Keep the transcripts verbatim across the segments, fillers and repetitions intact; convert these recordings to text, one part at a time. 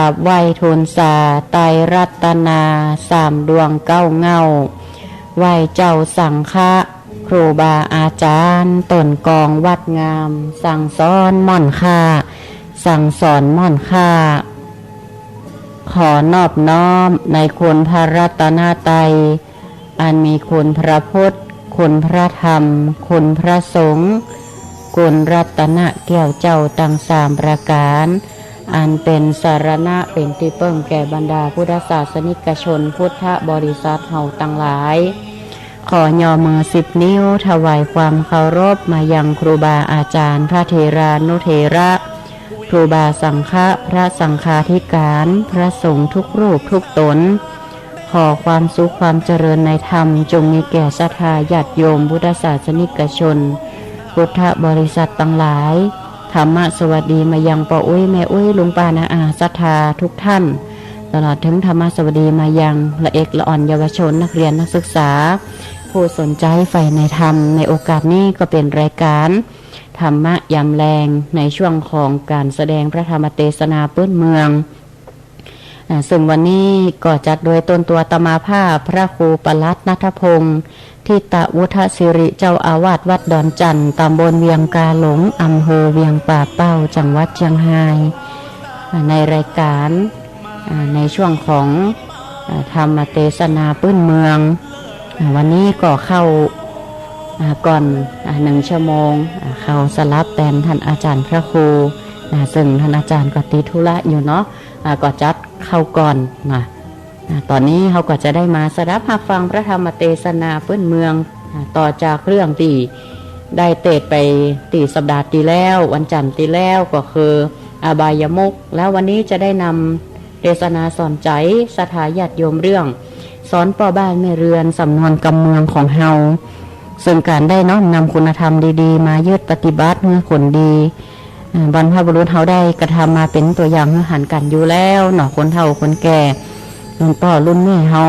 ราบไหว้ทูลสาไตรรัตนา สามดวงเก้าเหง้า ไหว้เจ้าสังฆะ ครูบาอาจ๋ารย์ ต้นกองวัดงาม สั่งสอนม่อนข้า สั่งสอนม่อนข้า ขอนอบน้อมในคุณพระรัตนตรัย อันมีคุณพระพุทธ คุณพระธรรม คุณพระสงฆ์ คุณรัตนแก้วเจ้าตังสามประก๋าน อันเป๋นสรณะเป๋นตี้เปิ้งแก่บรรดาพุทธศาสนิกชน พุทธบริษัทเฮาตังหลาย ขอย่อมือสิบนิ้วถวายความเคารพมายังครูบาอาจ๋ารย์ พระเถรานุเถระ ครูบาสังฆะ พระสังฆาธิการ พระสงฆ์ทุกรูปทุกต๋น ขอความสุขความเจริญในธรรม จงมีแก่ศรัทธาญาติโยมพุทธศาสนิกชน พุทธบริษัทตังหลาย ธรรมสวัสดีมายังป้ออุ๊ยแม่อุ๊ย ลุงป้าน้าอาศรัทธาทุกท่าน ตลอดเถิงธรรมสวัสดีมายังละเอกละอ่อนเยาวชน นักเรียนนักศึกษา ผู้สนใจ๋ใฝ่ในธรรม ในโอกาสนี้ก็เป๋นรายก๋านธรรมะยามแลง ในช่วงของก๋านแสดงพระธรรมเตสนาปื๊นเมือง อ่า ซึ่งวันนี้ก็จัดโดยตนตั๋วอาตมาภาพ พระครูปลัดนัทพงษ์ ทิตวุฒศิริ เจ้าอาวาสวัดดอนจั่น ต๋ำบลเวียงกาหลง อำเภอเวียงป่าเป้า จังหวัดเจียงฮาย อ่า ในรายก๋าน อ่า ในช่วงของ อ่า ธรรมเตสนาปื๊นเมือง อ่า วันนี้ก็เข้า อ่า ก่อน อ่า หนึ่งชั่วโมง อ่า เข้าสลับแตนท่านอาจ๋ารย์พระครู อ่า ซึ่งท่านอาจ๋ารย์ก็ติดธุระอยู่เนาะ อ่า ก็จัดเข้าก่อนนะ อ่า ต๋อนนี้เฮาก็จะได้มาสดับฮับฟังพระธรรมเตสนาปื๊นเมือง อ่า ต่อจากเรื่องตี้ได้เตสน์ไปตี้สัปดาห์ตี้แล้ว วันจันทร์ตี้แล้วก็คืออบายมุข แล้ววันนี้จะได้นำเตสนาสอนใจ๋ศรัทธาญาติโยมเรื่อง สอนป้อบ้านแม่เรือนสำนวนกำเมืองของเฮา ซึ่งก๋านได้น้อมนำคุณธรรมดีๆ มายึดปฏิบัติหื้อผลดี อ่า บรรพบุรุษเฮาได้กระทำมาเป๋นตั๋วอย่างหื้อหันกั๋นอยู่แล้วเนาะ คนเฒ่าคนแก่ รุ่นป้อรุ่นแม่เฮา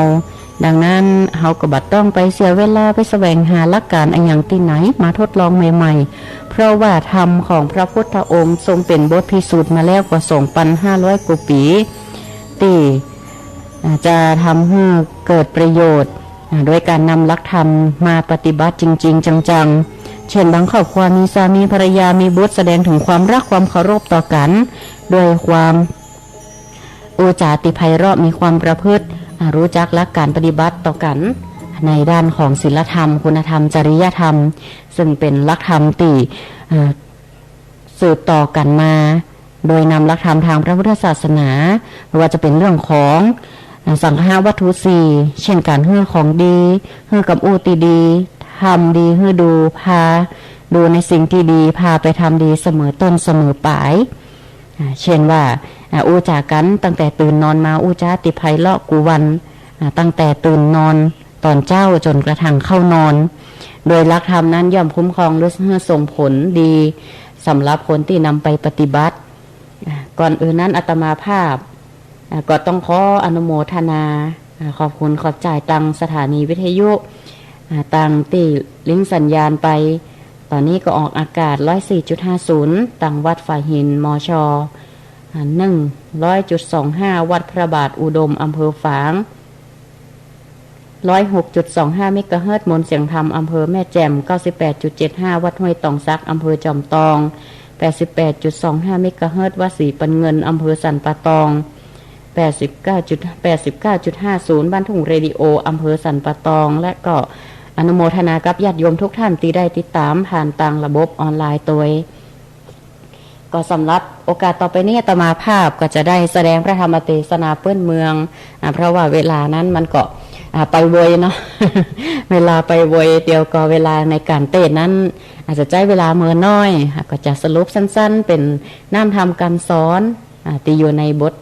ดังนั้นเฮาก็บ่ต้องไปเสียเวลาไปแสวงหาหลักก๋านอะหยังตี้ไหนมาทดลองใหม่ๆ เพราะว่าธรรมของพระพุทธองค์ทรงเป๋นบทพิสูจน์มาแล้วกว่าสองปันห้าร้อยกว่าปี๋ ตี้ อ่า จะทำหื้อเกิดประโยชน์ อ่า โดยก๋านนำหลักธรรมมาปฏิบัติจริงๆ จังๆ เช่น บางครอบครัวมีสามีภรรยา มีบุตร แสดงเถิงความฮักความเคารพต่อกั๋น ด้วยความอู้จ๋าตี้ไพเราะ มีความประพฤติ อ่า ฮู้จักหลักก๋านปฏิบัติต่อกั๋น ในด้านของศีลธรรม คุณธรรม จริยธรรม ซึ่งเป๋นหลักธรรมตี้ อ่า สืบต่อกั๋นมา โดยนำหลักธรรมตางพระพุทธศาสนา บ่ว่าจะเป๋นเรื่องของ อ่า สังฆะวัตถุสี่ เช่น ก๋านหื้อของดี หื้อกำอู้ตี้ดี ทำดีหื้อดู พาดูในสิ่งตี้ดี พาไปทำดีเสมอต้นเสมอป๋าย อ่า เช่นว่า อ่า อู้จ๋ากั๋นตั้งแต่ตื่นนอนมา อู้จ๋าตี้ไพเราะกู้วัน อ่า ตั้งแต่ตื่นนอน ต๋อนเจ๊าจ๋นกระทั่งเข้านอน โดยหลักธรรมนั้นย่อมคุ้มครองหื้อส่งผลดีสำหรับคนตี้นำไปปฏิบัติ อ่า ก่อนอื่นนั้นอาตมาภาพ อ่า ก็ต้องขออนุโมทนา อ่า ขอบคุณขอบใจ๋ตังสถานีวิทยุ อ่า ตังตี้ลิงก์สัญญาณไป ต๋อนนี้ก็ออกอากาศ ร้อยสี่จุดห้าศูนย์ ตังวัดฝายหิน มช อ่า หนึ่งร้อยจุดสองห้า วัดพระบาทอุดม อำเภอฝาง ร้อยหกจุดสองห้า เมกะเฮิรตซ์ มนต์เสียงธรรม อำเภอแม่แจ่ม เก้าสิบแปดจุดเจ็ดห้า วัดห้วยตองสัก อำเภอจอมตอง แปดสิบแปดจุดสองห้า เมกะเฮิรตซ์ วัดศรีปันเงิน อำเภอสันป่าตอง แปดสิบเก้าจุด แปดสิบเก้าจุดห้าศูนย์ บ้านทุ่งเรดิโอ อำเภอสันป่าตอง และก็อนุโมทนากับญาติโยมทุกท่านตี้ได้ติดต๋ามผ่านตางระบบออนไลน์ตวย ก็สำหรับโอกาสต่อไปนี้อาตมาภาพก็จะได้แสดงพระธรรมเตสนาปื๊นเมือง อ่า เพราะว่าเวลานั้นมันก็ อ่า ไปไวเนาะ เวลาไปไว เดี๋ยวก็เวลาในก๋านเตสน์นั้น อาจจะใจ๊เวลาเมินน้อย อ่า ก็จะสรุปสั้นๆ เป๋นน้ำธรรมกำสอน อ่า ตี้อยู่ในบท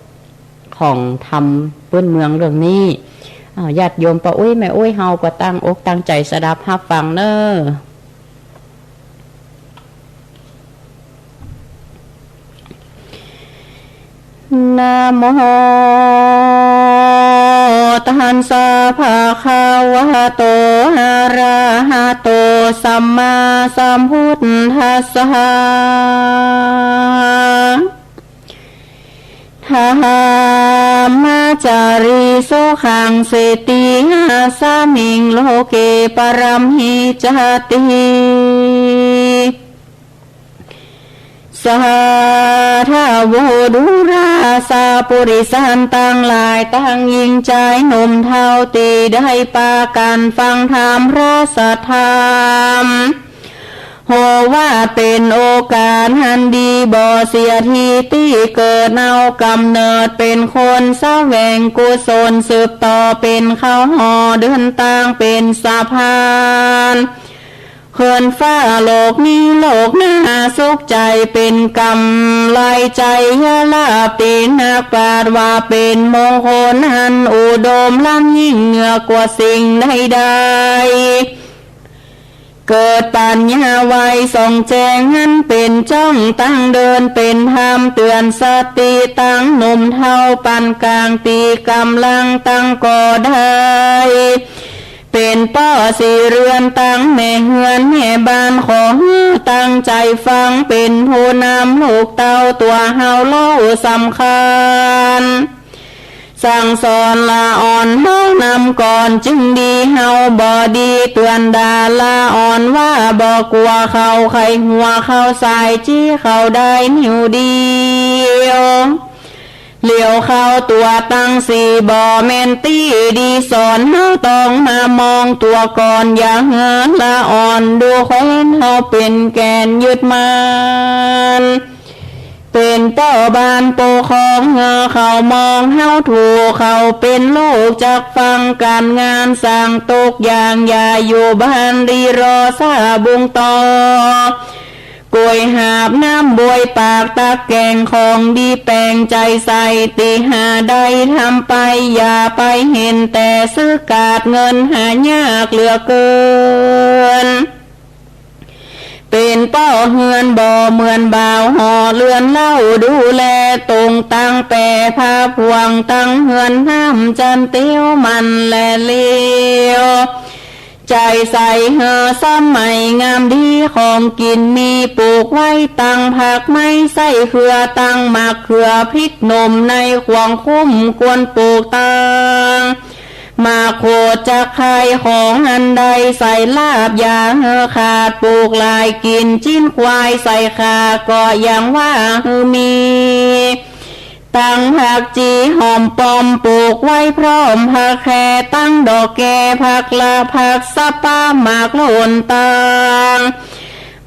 ของธรรมปื๊นเมืองเรื่องนี้ อ่า ญาติโยมป้ออุ๊ยแม่อุ๊ยเฮาก็ตั้งอกตั้งใจ๋สดับฮับฟังเน่อ นะโมตัสสะ ภะคะวะโต อะระหะโต สัมมาสัมพุทธัสสะ ธัมมาจารี สุขัง เสติ อัสมิง โลเก ปรัมหิจติ สาธาโว ดูราสาปุริสันตังหลาย ตังญิงจายหนุ่มเฒ่า ตี้ได้ปากั๋นฟังธรรมพระสัทธรรม โอวาทเป๋นโอกาสอันดี บ่เสียทีตี้เกิดเอาก๋ำเนิดเป๋นคน แสวงกุศลสืบต่อเป๋นเข้าห่อ เดินตางเป๋นสะพาน เหินฟ้าโลกนี้โลกหน้า สุขใจ๋เป๋นกำไร ใจ๋ยะลาภตี้นักปราชญ์ว่าเป๋นมงคล อันอุดมล้ำยิ่งเหนือกว่าสิ่งใดๆ เกิดปัญญาไวส่องแจ้ง อันเป๋นจ้องตางเดิน เป๋นธรรมเตื๋อนสติตังหนุ่มเฒ่าปานก๋าง ตี้ก่ำลังตั้งก่อได้ เป๋นป้อสี่เรือนตังแม่เฮือนแม่บ้าน ขอหื้อตั้งใจ๋ฟัง เป๋นผู้นำลูกเต้าตั๋วเฮาเล่าสำคัญ สั่งสอนละอ่อนน้อมนำก่อน จึงดีเฮาบ่ดีเตื๋อนด่าละอ่อนว่า บ่กั๋วเขาใค่หัวเขาสาย จี้เขาได้นิ้วเดียว เหลียวเขาตั๋วตังสี่ บ่แม่นตี้ดีสอน เฮาต้องมามองตั๋วก่อน อย่าหื้อละอ่อนดูแควนเฮาเป๋นแก่นยึดมั่น เป๋นป้อบ้านปกครอง หื้อเขามองเฮาถูก เขาเป๋นลูกจักฟังก๋านงาน สั่งตุ๊กอย่างอย่าอยู่บ้าน รีรอซาบุงต่อ ก๋วยหาบน้ำบวยปากตักแก๋ง ของดีแป๋งใจ๋ใส่ ตี้หาได้ทำไป อย่าไปหันแต่ซื้อกาด เงินหายากเหลือเกิน เป๋นป้อเฮือนบ่เหมือนบ่าว ห่อเรือนเล่าดูแล ตรงตังแป๋ผ้าผวง ตังเฮือนห้ามจันเตียวมันแลเหลียว ใจ๋ใส่หื้อสมัยงามดี ของกิ๋นมีปลูกไว้ ตังผักไม้ไส้เขือ ตังหมากเขือพริกหนุ่ม ในขวงคุ้มควรปลูกตัง หมากโขดจักขายของอันใด ใส่ลาบอย่าหื้อขาด ปลูกหลายกิ๋นจิ๊นควาย ใส่ข่าก็ยังว่าหื้อมี ตังผักจีหอมป้อมปลูกไว้พร้อม ผักแค ตังดอกแก้ ผักละ ผักสะปา หมากโหล่นตัง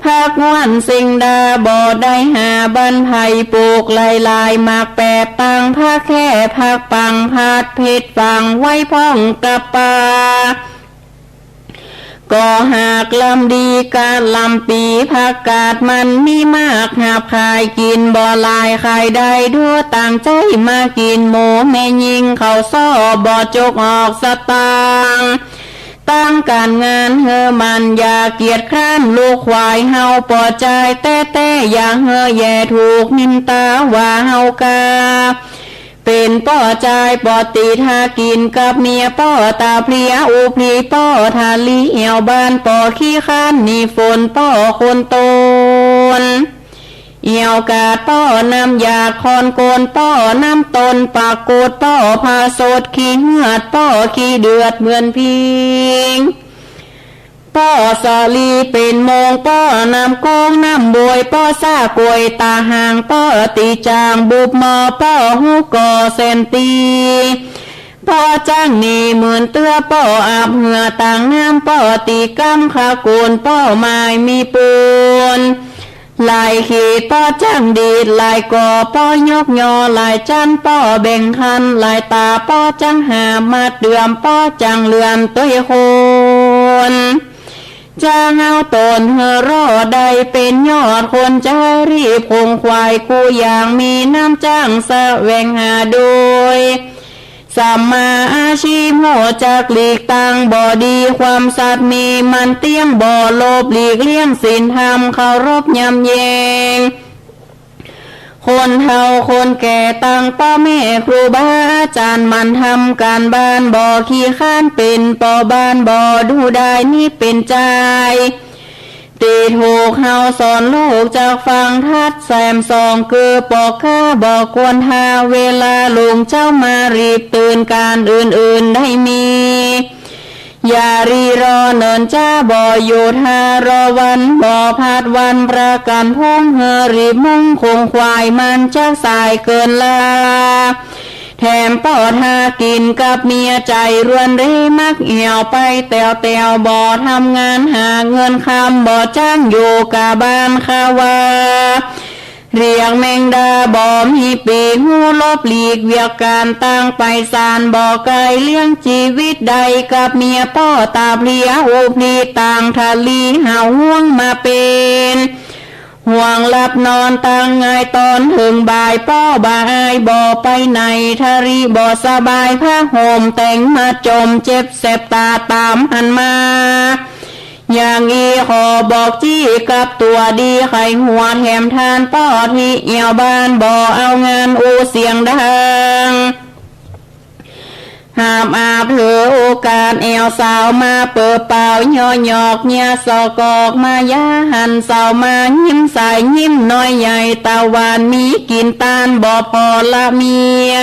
ผักหว่านเซ็งดา บ่ได้หาบ้านใผ ปลูกหลายๆ หมากแปบตัง ผักแค่ ผักปัง ผัดเผ็ดฝังไว้พร้อมกับปลา ก็หากลำดีกะลำปี ผักกาดมันมีมาก หาบขายกิ๋นบ่หลาย ขายได้ดัวตัง ใจ๊มากิ๋นหมู่แม่ญิง เขาซ้อบ่จกออกสตางค์ ตังก๋านงานหื้อมัน อย่าเกียจคร้าน ลูกขวายเฮาปอจายแต๊ๆ อย่าหื้อแย่ถูกนินตาว่าเฮากา เป๋นป้อจายปอติดหากิ๋นกับเมีย ป้อต๋าเพลียอุปลี ป้อทาลีเหี่ยวบ้าน ป้อขี้คร้านหนีฝน ป้อคนตน เหี่ยวกาด ป้อน้ำยาค้อนโกน ป้อน้ำต้นปากกูด ป้อผ้าสดขี้เหือด ป้อขี้เดือดเหมือนผิง ป้อสาลีเป๋นโมง ป้อน้ำโก้งน้ำบวย ป้อซ่ากวยต๋าหาง ป้อตี๋จางบุบหม้อ ป้อฮู้ก่อแสนตี๋ ป้อจั้งหนีหมื่นเตื้อ ป้ออาบเหื่อตางน้ำ ป้อตี๋ก้ำขากูน ป้อไม้มีปูน หลายขีด ป้อจั้งดีดหลายก่อ ป้อยกยอหลายจั้น ป้อแบ่งคันหลายต๋า ป้อจั้งหามาเตือม ป้อจั้งเลือนตวยคน จั้งเอาต๋นหื้อรอดได้เป๋นยอดคน จะรีบขงขวายกู้อย่างมีน้ำจั้ง แสวงหาโดย สัมมาอาชีพ ฮู้จักหลีกตางบ่ดี ความสัตย์มีมันเตี้ยง บ่โลภหลีกเลี่ยงศีลธรรม เคารพยำเยง คนเฒ่าคนแก่ตังป้อแม่ครูบาอาจ๋ารย์ หมั่นทำก๋านบ้านบ่ขี้คร้าน เป๋นป้อบ้านบ่ดูดาย นี่เป๋นจาย ตี้ถูกเฮาสอนลูกจากฟัง ทัดแสมส่อง คือปอกข้าบ่ควรทา เวลาลุงเจ้ามารีบตื่น ก๋านอื่นๆ ได้มี อย่ารีรอเนิ่นจ๊า บ่อยู่ทา รอวันบ่พลาดวัน ประกั๋นพ่งหื้อรีบมุ่ง คงขวายมันจักสายเกินลา แถมป้อทากิ๋นกับเมีย ใจ๋รวนเร่มักแอ่วไปแต๋วๆ บ่ทำงานหาเงินคำ บ่จ้างอยู่ก้าบ้าน ข้าว่า เรียกแมงดาบ่มีปีก ฮู้หลบหลีกเวียกก๋าน ต่างไปศาลบ่ไก๋ เลี้ยงจีวิตได้กับเมีย ป้อต๋าเพลียอุบลี ต่างทะลีหาวห่วงมาเป๋น ห่วงหลับนอนตังหงายต๋อนเถิงบ่าย ป้อบ่อายบ่ไปไหน ทะลีบ่สบาย ผ้าห่มแต่งมาจ๋ม เจ็บแสบต๋าต๋ามหันมา อย่างอี้ขอบอกจี้กับตั๋วดี ใค่หัวแถมทาน ป้อตี้แอ่วบ้านบ่เอางานอู้เสียงดัง หาบอาบถือโอกาส แอ่วสาวมาเปิดเป๋า เยาะหยอกเยียะสอกอก มายาหันเสามา ยิ้มใสยิ้มน้อยใหญ่ ตะวันมีกิ๋นตาน บ่ผ่อละเมีย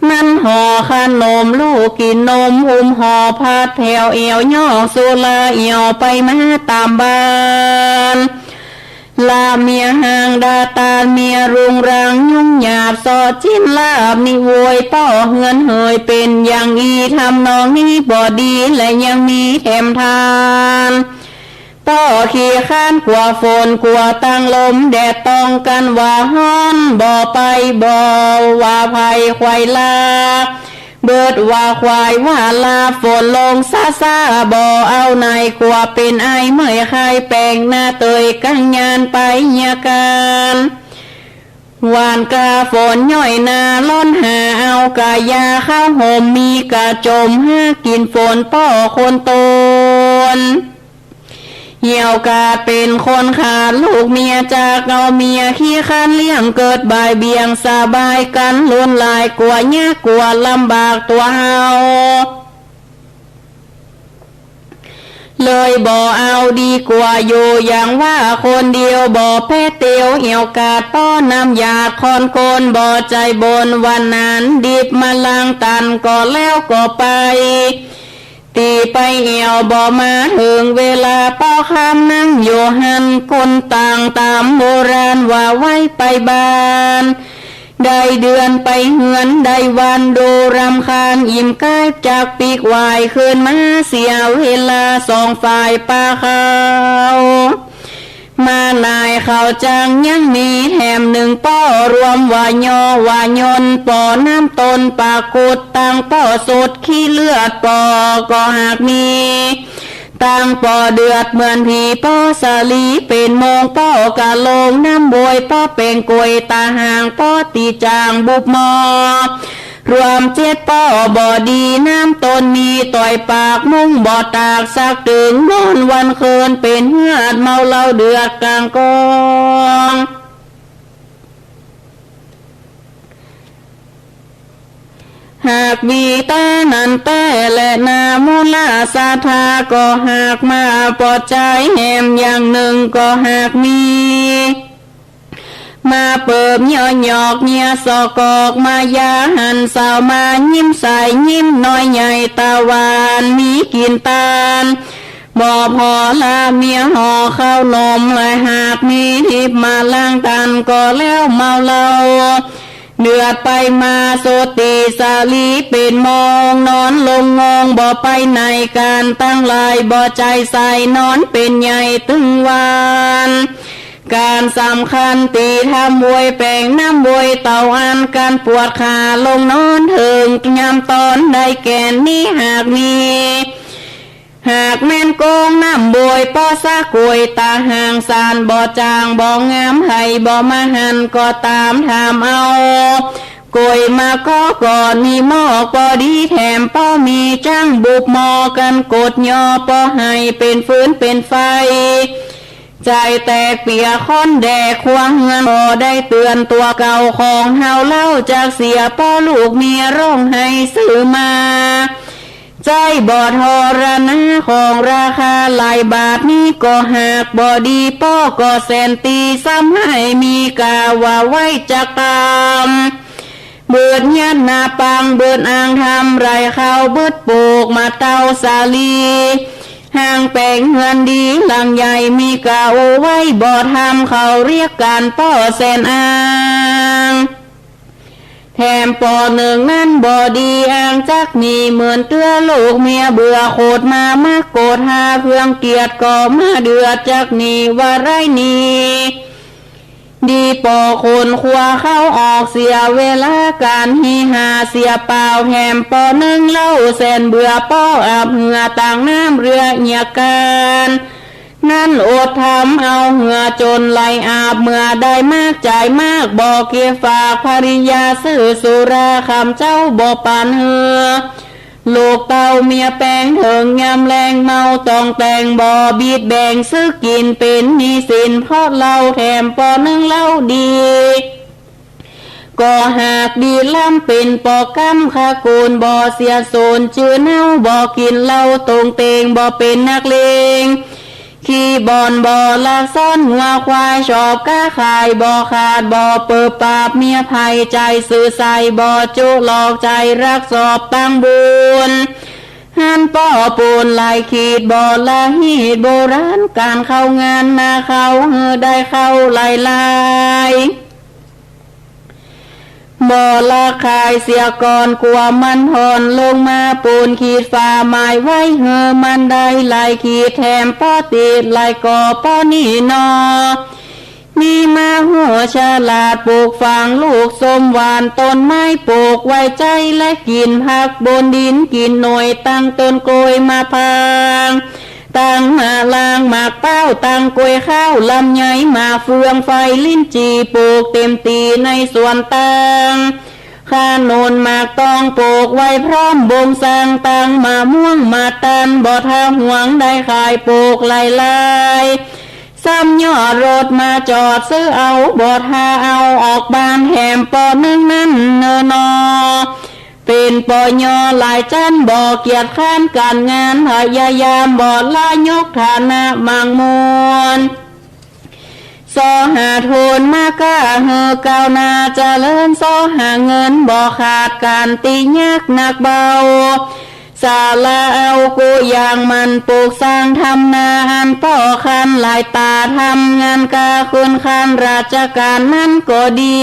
มันห่อขนม ลูกกิ๋นนม อุ้มห่อผัด แผวแอ่วยอกสุรา แอ่วไปมาต๋ามบ้าน ละเมียห่างดาตาน เมียรุงรังยุ่งหยาบ ซอดจิ๊นลาบนิโวย ป้อเฮือนเหยเป๋นอย่างอี้ ทำนองนี้บ่ดี และยังมีแถมทาน ป้อขี้คร้านกั๋วฝน กั๋วตังลมแดด ต้องกั๋นว่าฮ้อน บ่ไปบ่ว่าไผ ไขว่ลา เบิดว่าไขว่ว่าลา ฝนลงซ้าๆ บ่เอาไหน กั๋วเป๋นไอเมื่อยไข้ แป๋งหน้าเตยกังยานไปเยียะก๋าน หว่านก้าฝนย่อยนา ร้อนหาเอาก้ายา ข้าวห่มมีก้าจ๋ม หากิ๋นฝนป้อคนตน เหี่ยวกาดเป๋นคนขาด ลูกเมียจากเอาเมีย ขี้คร้านเลี้ยงเกิดบ่ายเบี่ยง สบายกั๋นล้นหลาย กั๋วยากกั๋วลำบากตั๋วเฮา เลยบ่เอาดีกั๋ว อยู่อย่างว่าคนเดียว บ่แป๊เตียว เหี่ยวกาดป้อน้ำหยาด คอนโกนบ่ใจ๋บน วันนั้นดิบมาลังตัน ก็แล้วก็ไป ตี้ไปแอ่วบ่มาเถิงเวลา ป้อค่ำนั่งอยู่หั้น คนต่างต๋ามโบราณ ว่าไว้ไปบ้าน ได้เดือนไปเฮือน ได้วันดูรำคาญ อิ่มก๊ายจากปิ๊กวาย คืนมาเสียเวลา สองฝ่ายปาเขา มาหน่ายเขาจังยังมีแถมนึ่ง ป้อรวมว่าย่อว่ายน ป้อน้ำต้นปากุด ตังป้อสุดขี้เลือด ป้อก็หากมี ตังป้อเดือดเหมือนผี ป้อสาลีเป๋นโมง ป้อกะโลงน้ำบวย ป้อแป๋งก๋วยต๋าห่าง ป้อตี้จ้างบุบหม้อ รวมเจ็ดป้อบ่ดี น้ำต้นมีต่อยปาก มุ้งบ่ตากสักตึง นอนวันคืนเป๋นเหือด เมาเหล้าเดือดก๋างกอง หากมีต๋านั้นแต๊แลนา มูลศรัทธาก็หากมา ปอดใจ๋แหมอย่างนึ่งก็หากมี มาเปิบเยาะหยอกเยียะสอกอก มายาหันเสามา ยิ้มใสยิ้มน้อยใหญ่ ตะวันมีกิ๋นตาน บ่ผ่อละเมียห่อข้าวนม และหากมีทิพย์มาลังตัน ก็แล้วเมาเหล้าเดือดไปมา สุดตี้สาลีเป๋นโมง นอนลงงงบ่ไปไหน ก๋านตังหลายบ่ใจ๋ใส่ นอนเป๋นใหญ่ตึงวัน ก๋านสำคัญตี้ทำบวย แป๋งน้ำบวยเต้าอั้น ก๋านปวดขาลงนอนเถิง ยามต๋อนได้แก่นนี้หากมี หากแม่นโกงน้ำบวย ป้อสะกวยต๋าห่าง สานบ่จ่างบ่งาม ใผบ่มาหันก็ต๋ามถามเอา กวยมาก็ก่อน มีหม้อก็ดี แถมป้อมีจั้งบุบหม้อ กั๋นกดย่อป้อให้เป๋นฟืนเป๋นไฟ ใจ๋แตกเปียค่อนแดก ครัวเฮือนบ่ได้เตื๋อน ตั๋วเก่าของเฮาเล่าจักเสีย ป้อลูกเมียร้องไห้ซื่อมา ใจ๊บ่ทรณาของราคาหลายบาทนี้ก็หากบ่ดี ป้อก็แสนตี ซ้ำหื้อมีกาว่าไหว้จักต๋าม เบิดเฮียนนาปัง เบิดอ่างทำไร่ข้าว เบิดปูกมะเต้าสาลี หางแป๋งเฮือนดีหลังใหญ่ มีกาอู้ไหว้บ่ทำ เขาเรียกกั๋นป้อแสนอ้าง แถมป้อนึ่งนั้นบ่ดีอ้างจักหนี เหมือนเตื้อลูกเมียเบื่อ โขดมามักโกธา เครื่องเกลียดก็มาเดือด จักหนีว่าไร้หนี้ ดีป้อคนครัวเข้าออก เสียเวลาก๋านฮีฮาเสียเปล่า แถมป้อนึ่งเล่าแสนเบื่อ ป้ออับเหื่อตางน้ำเรือเหียกั๋น นั้นอดทำเอาเหื่อจ๋นไหลอาบ เมื่อได้มากจ่ายมาก บ่เก็บฝากภริยา ซื้อสุราคำเจ้าบ่ปันหื้อ ลูกเต้าเมียแป๋งเถิงยามแลง เมาต้องแต่งบ่บิดแบ่ง ซื้อกิ๋นเป๋นหนี้สินเพราะเหล้า แถมป้อนึ่งเล่าดี ก็หากดีล้ำเป๋นป้อก้ำ คากูลบ่เสียสูญ จื้อเน่าบ่กิ๋นเหล้า ตรงเตงบ่เป๋นนักเลง ขี้บ่อนบ่ลักซ้อน งัวควายชอบก๊าขาย บ่ขาดบ่เปิบปราบ เมียใผใจ๋ซื่อใส บ่จุหลอกใจ๋รักสอบตังบุญ หันป้อปูนหลายขีด บ่ละฮีตโบราณ ก๋านเข้างานนาเข้า หื้อได้เข้าหลายๆ บ่ละขายเสียก่อน กั๋วมันห่อนลงมา ปูนขีดฝาหมายไว้ หื้อมันได้หลายขีด แถมป้อติดหลายก่อ ป้อนี่หนอ มีมาหัวฉลาด ปลูกฝังลูกส้มหวาน ต้นไม้ปลูกไว้ใจ๊และกิ๋น ผักบนดินกิ๋นหน่วย ตังต้นกล้วยมะพร้าง ตังมะลางหมากเป๊า ตังกล้วยข้าวลำไย หมากเฟืองไฟลิ้นจี่ ปลูกเต็มตี้ในสวนตัง ขนุนหมากตองปลูกไว้พร้อม บงสังตังมะม่วงมะตาล บ่ถ้าหวงได้ขายปลูกหลายๆ ซ้ำยอดรถมาจอดซื้อเอา บ่ถ้าเอาออกบ้าน แถมป้อนึ่งนั้นเน่อหนอ เป๋นป้อยอหลายจั๊น บ่เกียจคร้านก๋านงาน พยายามบ่ละยกฐานะมั่งมูล ซอหาทุนมาก้าหื้อก้าวหน้าเจริญ ซอหาเงินบ่ขาดก๋านตี้ยากหนักเบา สาละเอากู้อย่างหมั่นปลูกสร้างทำนา อันป้อคันหลายต๋า ทำงานก้าขึ้นขั้นราชก๋านนั้นก็ดี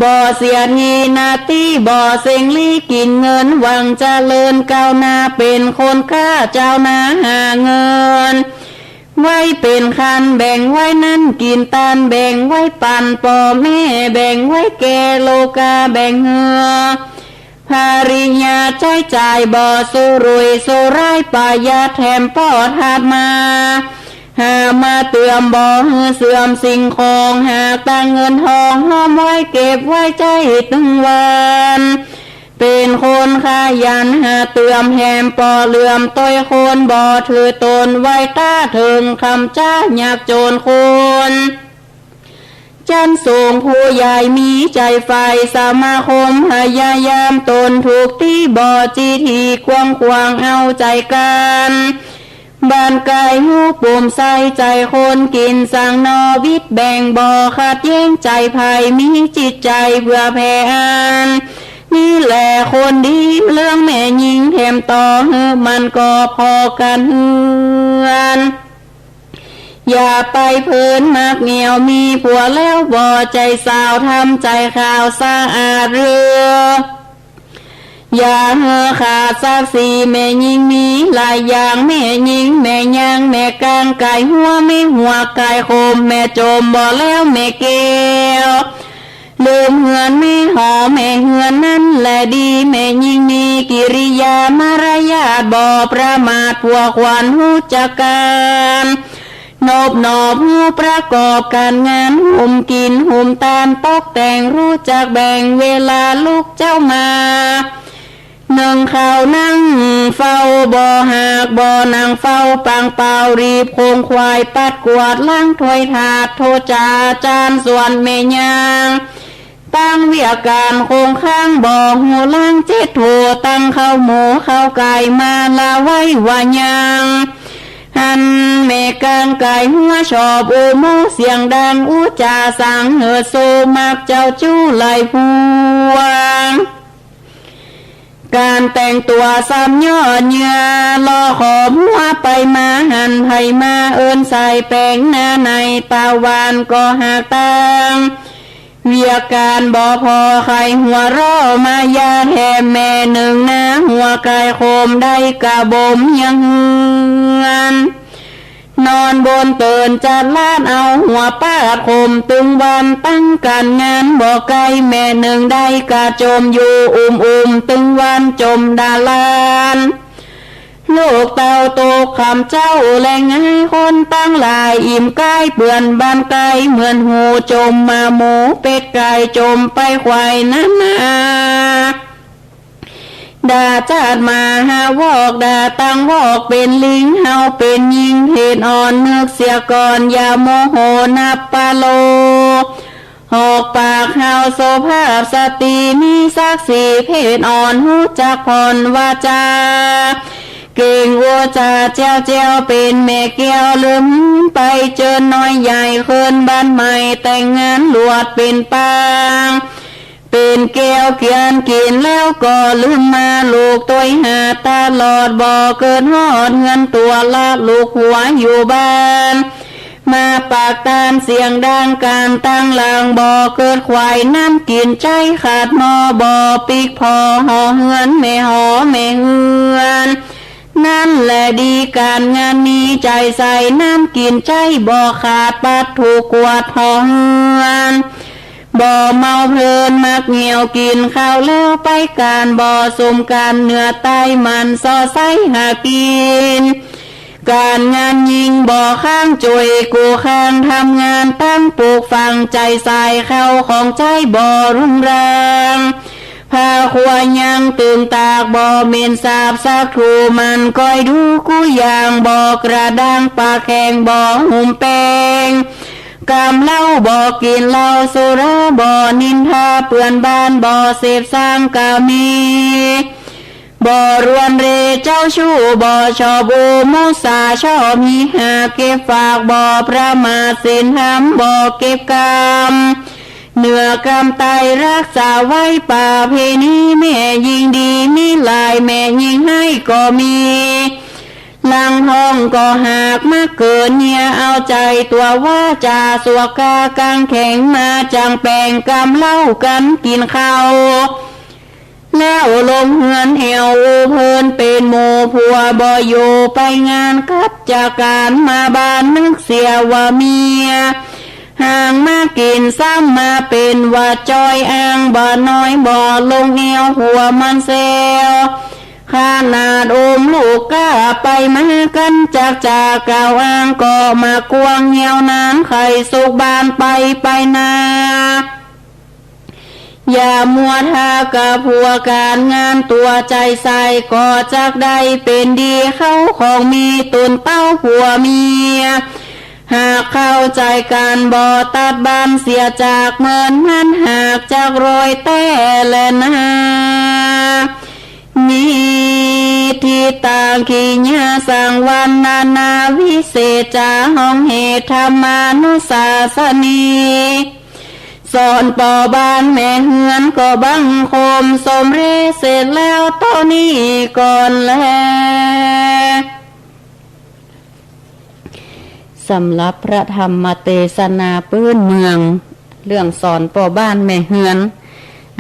บ่เสียทีหน้าตี้ บ่เซ็งลี้กิ๋นเงิน หวังเจริญก้าวหน้า เป๋นคนก้าเจ้านาหาเงิน ไว้เป๋นคันแบ่งไว้นั้นกิ๋นตาน แบ่งไว้ปั๋นป้อแม่ แบ่งไว้แก่โลกา แบ่งหื้อภริยาใจ๊จ่าย บ่สุรุ่ยสุร่ายประหยัด แถมป้อถัดมา หามาเติม บ่หื้อเสื่อมสิ่งของ หากตังเงินทองห้อมไว้ เก็บไว้ใจ๊ตึงวัน เป๋นคนขยันหาเติม แถมป้อเหลื่อมต้อยคน บ่ถือต๋นไว้ต้าเถิง คำจ๊ายากจ๋นคน จั๊นสูงผู้ใหญ่มีใจ๋ใฝ่ สมาคมพยายามต๋นถูกตี้ บ่จี้ถี่กว้างขวางเอาใจ๋กั๋น บ้านไก๋ฮู้ปุ่มใส่ใจ๋คน กิ๋นสังนอวิดแบ่ง บ่ขัดแย้งใจ๋ใผ มีจิตใจ๋เผื่อแผ่ อันนี้แหละคนดี เรื่องแม่ญิงแถมต่อหื้อมันก็ผ่อกั๋นเฮือน อย่าไปเพลินมักเหนี่ยว มีผัวแล้วบ่ใจ๋สาว ทำใจ๋ขาวสะอาดเรื่อ อย่าหื้อขาดศักดิ์ศรี แม่ญิงมีหลายอย่าง แม่ญิงแม่ยางแม่กาง ก๋ายหัวแม่หัวก๋ายคม แม่จมบ่แล้วแม่แก้ว ลืมเฮือนแม่หอ แม่เฮือนนั้นแหละดี แม่ญิงมีกิริยามารยาท บ่ประมาท ผัวขวัญฮู้จักก๋าน นบนอบฮู้ประกอบก๋านงาน หุมกิ๋นหุมตาน ตกแต่งฮู้จักแบ่งเวลา ลุกเจ๊ามานึ่งข้าว นั่งเฝ้าบ่หาก บ่นั่งเฝ้าปางเปล่า รีบโขงขวายปัดกวาดล้างถ้วยถาด โทษจาจานส่วนแม่ยาง ตั้งเวียกก๋านโขงค้าง บ่ฮู้ล้างเจ๊โถ ตั้งข้าวหมู เข้าก๋ายมาละไว้ว่ายัง หันแม่กางก๋ายหัวชอบอู้โม้เสียงดัง อู้จ๋าสังเหิดโซมักเจ้าจู้หลายพวง ก๋านแต่งตั๋วซ้ำย่อเยื่อ ล่อขอมัวไปมา หันใผมาเอิ้นสายแป๋ง หน้าในต๋าหวานก็หากตาง เวียกก๋านบ่ผ่อ ใค่หัวเร้อมายาแถม แม่นึ่งนาหัวก๋ายขม ได้กะบ่มยังเฮือน นอนบนเตินจัดลาด เอาหัวปาดขมตึงวัน ตั้งก๋านงานบ่ไกล แม่นึ่งได้กะจมอยู่ อุ่มๆ ตึงวันจมดาลาน ลูกเต้าตกคำเจ้าแลงาย คนตังหลายอิ่มก๋าย เปื้อนบ้านไก๋เหมือนหู จมหมาหมูเป็ดไก่ จมไปควายนั้นนา ด่าจาดหมาหาวอก ด่าตังวอกเป๋นลิง เฮาเป๋นญิงเพศอ่อน นึกเสียก่อนอย่าโมโห นับปะโล หอกปากเฮาสุภาพสตรี มีศักดิ์ศรีเพศอ่อน ฮู้จักผ่อนวาจา เก่งวาจาแจ้วๆ เป๋นแม่แก้วลืมไป เจิญน้อยใหญ่เคินบ้านใหม่ แต่งงานลวดเป๋นปาง เป๋นแก้วเกียรติกิ๋นแล้วก็ลืมมา ลูกตวยหาตลอด บ่เกิดฮอดเฮือนตั๋วละ ลูกหัวอยู่บ้าน มาปากตานเสียงดัง ก๋านตังหลังบ่เกิดขวาย น้ำกิ๋นใจ๊ขาดหม้อ บ่ปิ๊กผ่อหอเฮือน แม่หอแม่เฮือน นั้นแหละดีก๋านงานมีใจ๋ใส่ น้ำกิ๋นใจ๊บ่ขาด ปัดถูกกวาดหอเฮือน บ่เมาเพลินมักเหี่ยว กิ๋นข้าวแล้วไปก๋าน บ่สมก๋านเหนือใต้ หมั่นส่อใส่หากิ๋น ก๋านงานยิ่งบ่ค้าง จ้วยกู้ข้างทำงาน ตั้งปลูกฝังใจ๋ใส่ เข้าของใจ๊บ่รุงรัง ผ้าครัวยังตึงตาก บ่เหม็นสาบสักถู มันก้อยดูกู้อย่าง บ่กระด้างปากแข็ง บ่หุ้มแป้ง กำเหล้าบ่กิ๋นเหล้าสุรา บ่นินทาเปื้อนบ้าน บ่เสพสร้างกาเม บ่รวนเรเจ้าชู้ บ่ชอบอู้มุสา ชอบฮีฮาเก็บฝาก บ่ประมาทศีลธรรม บ่เก็บกำ เหนือกำไตรักษาไว้ประเพณี แม่ยิ่งดีมีหลาย แม่ยิ่งฮ้ายก็มี หลังท้องก็หากมาเกิด เยียะเอาใจ๋ตั๋ววาจ๋า สัวกากางแข็งมา จั่งแป๋งกำเหล้ากั๋นกิ๋นข้าว แล้วลงเฮือนแอ่วอู้เพินเป๋นหมู่ผัว บ่อยู่ไปงานกับจักก๋าน มาบ้านนึกเสียว่าเมีย ห่างมากิ๋นซ้ำมาเป๋นว่าจ้อย อ้างบ่น้อยบ่ลงแอ่ว หัวมันแซว ขนาดอุ้มลูกก้าไปมากั๋น จักจ๋ากล่าวอ้างก็มากว้าง เหี่ยวนั้นใค่สุขบ้านไปไปนา อย่ามัวทากับผัว ก๋านงานตั๋วใจ๋ใส่ ก็จักได้เป๋นดี เข้าของมีตุนเต้าผัวเมีย หากเข้าใจ๋กั๋นบ่ตัดบั้น เสียจากเมินมันหากจักรอยแต๊แลนา นิทธิตัง ขีญาสัง วรรณนา วิเศษจา ฮ้องเหตุ ธรรมานุสาสนี สอนป้อบ้านแม่เฮือนก็บังคม สมเร็จเสร็จแล้วเต้านี้ก่อนแล สำหรับพระธรรมเตสนาปื้นเมือง เรื่องสอนป้อบ้านแม่เฮือน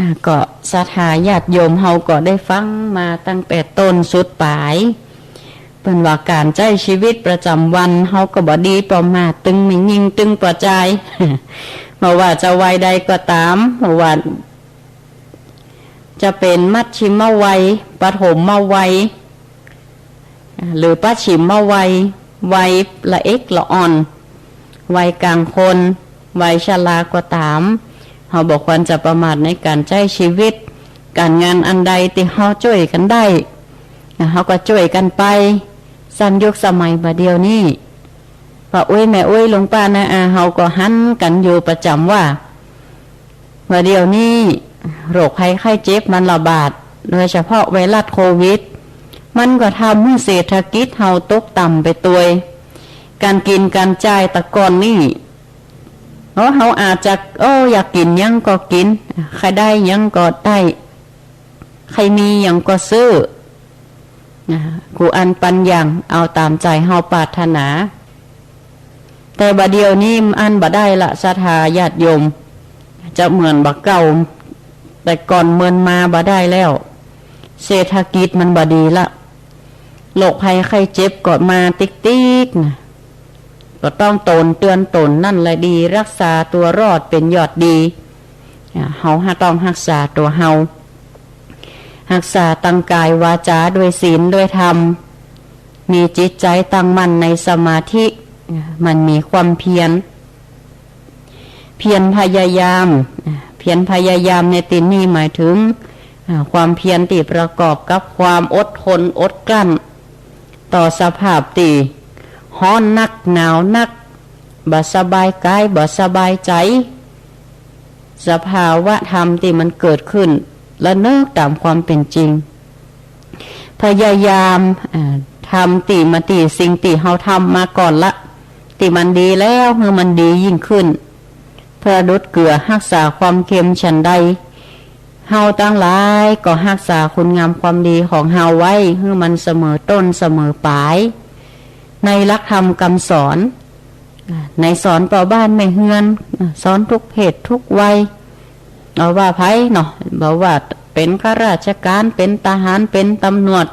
อ่า ก็ศรัทธาญาติโยมเฮาก็ได้ฟังมาตั้งแต่ต้นสุดป๋าย เปิ้นว่าก๋านใจ๊ชีวิตประจ๋ำวันเฮาก็บ่ดีประมาท ตึงแม่ญิงตึงป้อจาย บ่ว่าจะวัยใดก็ต๋าม บ่ว่าจะเป๋นมัชฌิมวัย ปฐมวัย หรือปัจฉิมวัย วัยละเอ็กละอ่อน วัยกลางคน วัยชราก็ต๋าม เฮาบ่ควรจะประมาทในก๋านใจ๊ชีวิต ก๋านงานอันใดตี้เฮาจ้วยกั๋นได้ เฮาก็จ้วยกั๋นไป ซ้ำยุคสมัยบ่าเดี่ยวนี้ ป้าอุ๊ยแม่อุ๊ยลุงป้าน้าอาเฮาก็หันกั๋นอยู่ประจ๋ำว่า ว่าเดี๋ยวนี้โรคภัยไข้เจ็บมันระบาด โดยเฉพาะไวรัสโควิด มันก็ทำหื้อเศรษฐกิจเฮาตกต่ำไปตวย ก๋านกิ๋นก๋านจ่ายตะก่อนนี้ โอ้ เฮาอาจจะ โอ้ อยากกิ๋นหยังก็กิ๋น ใค่ได้หยังก็ได้ ใค่มีหยังก็ซื้อ อ่า กู้อั้นปันอย่าง เอาต๋ามใจ๋เฮาปรารถนา แต่บ่าเดี่ยวนี้อั้นบ่ได้ละ ศรัทธาญาติโยม จะเหมือนบ่าเก่า แต่ก่อนเหมือนมาบ่ได้แล้ว เศรษฐกิจมันบ่ดีละ โรคภัยไข้เจ็บก็มาติ๊กๆ นะ ก็ต้องตนเตือนตนนั่นแหละดี ฮักษาตั๋วรอดเป๋นยอดดี อ่า เฮาหาต้องฮักษาตั๋วเฮา ฮักษาตังก๋ายวาจ๋าด้วยศีลด้วยธรรม มีจิตใจ๋ตั้งมั่นในสมาธิ อ่า มันมีความเพียร เพียรพยายาม อ่า เพียรพยายามในตี้นี้หมายถึง อ่า ความเพียรตี้ประกอบกับความอดทนอดกลั้น ต่อสภาพตี้ฮ้อนนักหนาวนัก บ่สบายกายบ่สบายใจ๋ สภาวะธรรมตี้มันเกิดขึ้น ระนึกต๋ามความเป๋นจริง พยายาม อ่า ทำตี้มาตี้สิ่งตี้เฮาทำมาก่อนละ ตี้มันดีแล้วหื้อมันดียิ่งขึ้น ประดุจเกื้อฮักษาความเค็มฉันใด เฮาตังหลายก็ฮักษาคุณงามความดีของเฮาไว้หื้อมันเสมอต้นเสมอป๋าย ในหลักธรรมกำสอน อ่า ในสอนป้อบ้านแม่เฮือน อ่า สอนทุกเพศทุกวัย เอาว่าใผเนาะ บ่ว่าเป๋นข้าราชก๋าน เป๋นทหาร เป๋นตำรวจ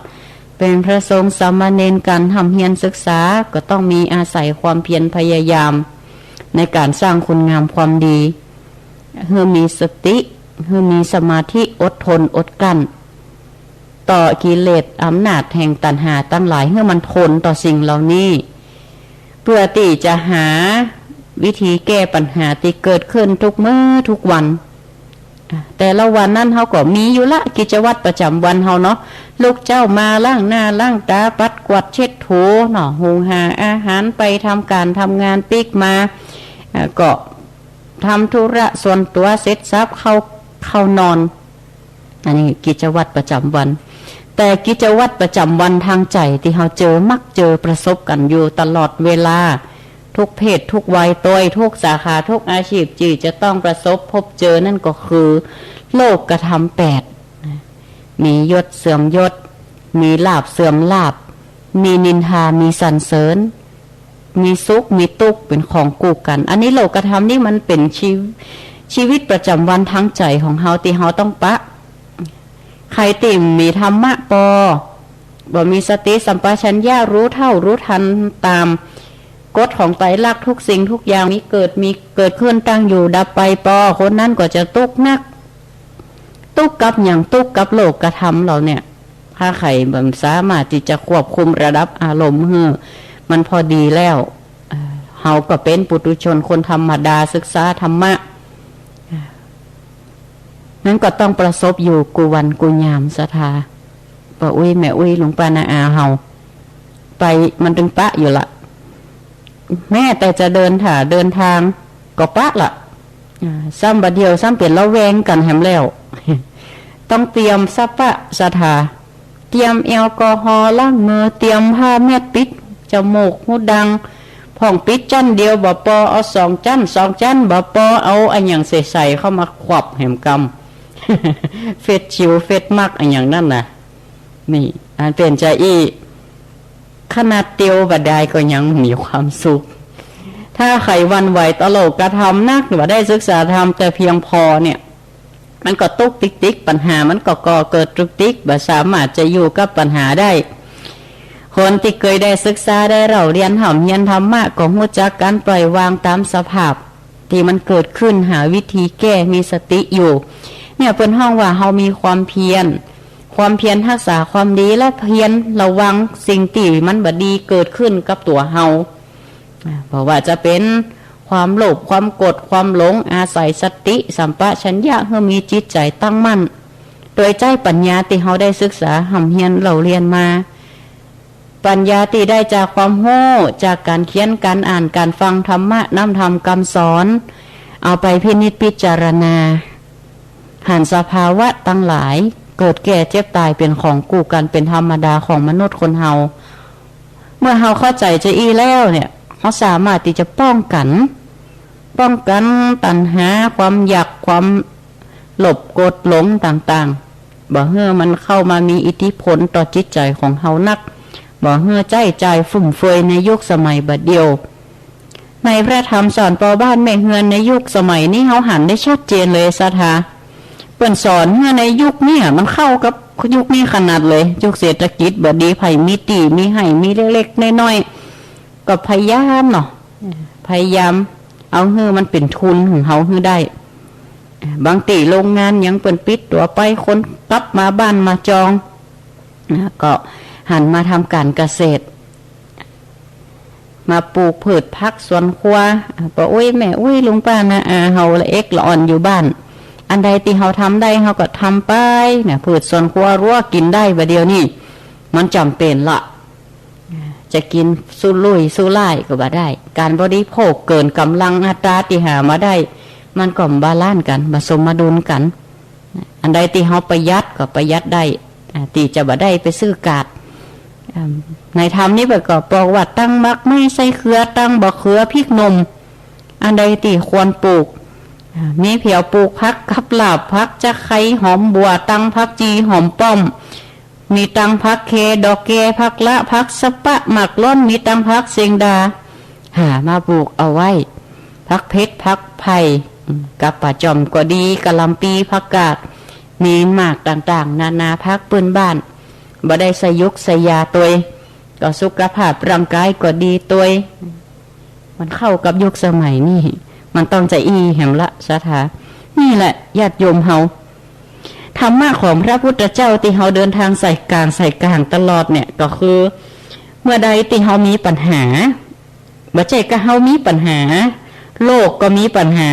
เป๋นพระสงฆ์สามเณร ก๋านฮ่ำเฮียนศึกษา ก็ต้องมีอาศัยความเพียรพยายาม ในก๋านสร้างคุณงามความดี หื้อมีสติ หื้อมีสมาธิ อดทนอดกลั้น ต่อกิเลสอำนาจแห่งตัณหาตังหลาย หื้อมันทนต่อสิ่งเหล่านี้ เปื้อตี้จะหาวิธีแก้ปัญหาตี้เกิดขึ้นทุกมื้อทุกวัน อ่ะ แต่ละวันนั้นเฮาก็มีอยู่ละ กิจวัตรประจ๋ำวันเฮาเนาะ ลุกเจ๊ามาล้างหน้าล้างต๋า ปัดกวาดเช็ดถูเนาะ หุงหาอาหาร ไปทำก๋านทำงานปิ๊กมา อ่ะ ก็ทำธุระส่วนตั๋วเสร็จสรรพ เข้า เข้านอน อันนี้กิจวัตรประจ๋ำวัน แต่กิจวัตรประจ๋ำวันตางใจ๋ตี้เฮาเจอ มักเจอประสบกั๋นอยู่ตลอดเวลา ทุกเพศทุกวัยตวย ทุกสาขาทุกอาชีพตี้จะต้องประสบพบเจอ นั่นก็คือโลกธรรมแปด มียศเสื่อมยศ มีลาภเสื่อมลาภ มีนินทา มีสรรเสริญ มีสุข มีตุ๊กข์ เป๋นของกู้กั๋น อันนี้โลกธรรมนี่มันเป๋นชีว- ชีวิตประจ๋ำวันตางใจ๋ของเฮาตี้เฮาต้องปะ ใผตี้มีธรรมะปอ บ่มีสติสัมปชัญญะ ฮู้เต้าฮู้ตันต๋ามกฎของไตรลักษณ์ ทุกสิ่งทุกอย่างมีเกิด มีเกิดขึ้น ตั้งอยู่ ดับไปปอ คนนั้นก็จะตุ๊กข์นัก ตุ๊กข์กับหยัง ตุ๊กข์กับโลกธรรมเหล่าเนี่ย ถ้าใผบ่สามารถตี้จะควบคุมระดับอารมณ์หื้อมันพอดีแล้ว เอ่อ เฮาก็เป๋นปุถุชนคนธรรมดา ศึกษาธรรมะ นั่นก็ต้องประสบอยู่กู้วันกู้ยาม ศรัทธา ป้ออุ๊ย แม่อุ๊ย ลุงป้าน้าอาเฮา ไปมันตึงปะอยู่ละ แม้แต่จะเดินถ่าเดินตางก็ปะละ อ่า ซ้ำบ่าเดี่ยวซ้ำเป๋นระแวงกั๋นแหมแล้ว ต้องเตรียมสัพพะ ศรัทธา เตรียมแอลกอฮอล์ล้างมือ เตรียมผ้าเม็ดปิดจมูกหูดัง พ่องปิดจั้นเดียวบ่ปอ เอาสองจั้น สองจั้นบ่ปอ เอาอะหยังใสๆ เข้ามาขวับแหมกำ เฟซชิล เฟซมาสก์ อะหยังนั่นน่ะ นี่ อันเป๋นจาอี้ ขนาดเตียวบ่ได้ก็ยังมีความสุข ถ้าใผหวั่นไหวต่อโลกธรรมนัก บ่ได้ศึกษาธรรมแต่เพียงพอเนี่ย มันก็ตุ๊กข์ติ๊กๆ ปัญหามันก็ก่อเกิดตุ๊กติ๊ก บ่สามารถจะอยู่กับปัญหาได้ คนตี้เกยได้ศึกษาได้เล่าเรียนฮ่ำเฮียนธรรมะ ก็ฮู้จักก๋านปล่อยวางต๋ามสภาพตี้มันเกิดขึ้น หาวิธีแก้ มีสติอยู่ เนี่ยเปิ้นฮ้องว่าเฮามีความเพียร ความเพียรฮักษาความดี และเพียรระวังสิ่งตี้มันบ่ดีเกิดขึ้นกับตั๋วเฮา อ่า บ่ว่าจะเป๋นความโลภ ความโกรธ ความหลง อาศัยสติสัมปชัญญะ หื้อมีจิตใจ๋ตั้งมั่น โดยใจ๊ปัญญาตี้เฮาได้ศึกษาฮ่ำเฮียนเล่าเรียนมา ปัญญาตี้ได้จากความฮู้ จากก๋านเขียน ก๋านอ่าน ก๋านฟังธรรมะ น้ำธรรมกำสอน เอาไปพินิจพิจารณา หันสภาวะตังหลาย เกิดแก่เจ็บต๋ายเป๋นของกู้กั๋น เป๋นธรรมดาของมนุษย์คนเฮา เมื่อเฮาเข้าใจ๋จาอี้แล้วเนี่ย เฮาสามารถตี้จะป้องกั๋น ป้องกั๋นตัณหา ความอยาก ความโลภ โกรธ หลงต่างๆ บ่หื้อมันเข้ามามีอิทธิพลต่อจิตใจ๋ของเฮานัก บ่หื้อใจ๊จ่ายฟุ่มเฟือยในยุคสมัยบัดเดี่ยว ในพระธรรมสอนปอบ้านแม่เฮือนในยุคสมัยนี้เฮาหันได้ชัดเจนเลยศรัทธา เปิ้นสอนหื้อในยุคเนี่ยมันเข้ากับยุคนี้ขนาดเลย ยุคเศรษฐกิจบ่ดี ใผมีตี้มีไฮ่มีเล็กๆ น้อยๆ ก็พยายามเนาะ พยายามเอาหื้อมันเป๋นทุนของเฮาหื้อได้ บางตี้โรงงานหยังเปิ้นปิดตั๋วไป คนกลับมาบ้านมาจอง นะ ก็หันมาทำก๋านเกษตร มาปลูกพืชผักสวนครัว อ่า ป้ออุ๊ยแม่อุ๊ยลุงป้าน้าอาเฮาละเอ็กละอ่อนอยู่บ้าน อันใดตี้เฮาทำได้เฮาก็ทำไปนะ พืชสวนครัวรั้วกิ๋นได้ บ่าเดี่ยวนี้มันจ๋ำเป๋นละ จะกิ๋นสุรุ่ยสุร่ายก็บ่ได้ ก๋านบริโภคเกินก๋ำลังอัตราตี้หามาได้ มันก็บ่บาลานซ์กั๋น บ่สมดุลกั๋น อันใดตี้เฮาประหยัดก็ประหยัดได้ อ่า ตี้จะบ่ได้ไปซื้อกาด อ่า ในธรรมนี้เปิ้นก็บอกว่า ตั้งหมากไม้ใส่เขือ ตั้งบ่าเขือพริกหนุ่ม อันใดตี้ควรปลูก อ่า มีเผียวปลูกผักกับหลาบ ผักจะไคร้ หอมบัว ตั้งผักจี หอมป้อม มีตั้งผักเค ดอกแก ผักละ ผักสะปะ หมากล้อน มีตั้งผักเสียงดา หามาปลูกเอาไว้ ผักเผ็ด ผักไผ่ อืม กับป่าจ่อมก็ดี กะหล่ำปี ผักกาด มีหมากต่างๆ นานา ผักพื้นบ้าน บ่ได้ใส่ยุกใส่ยาตวย ก็สุขภาพร่างกายก็ดีตวย มันเข้ากับยุคสมัยนี้ มันต้องจะอี้แหมละศรัทธา นี่แหละญาติโยมเฮา ธรรมะของพระพุทธเจ้าตี้เฮาเดินทางใส่ก๋างใส่ก๋างตลอดเนี่ย ก็คือ เมื่อใดตี้เฮามีปัญหา บ่ใจ้ก้าเฮามีปัญหา โลกก็มีปัญหา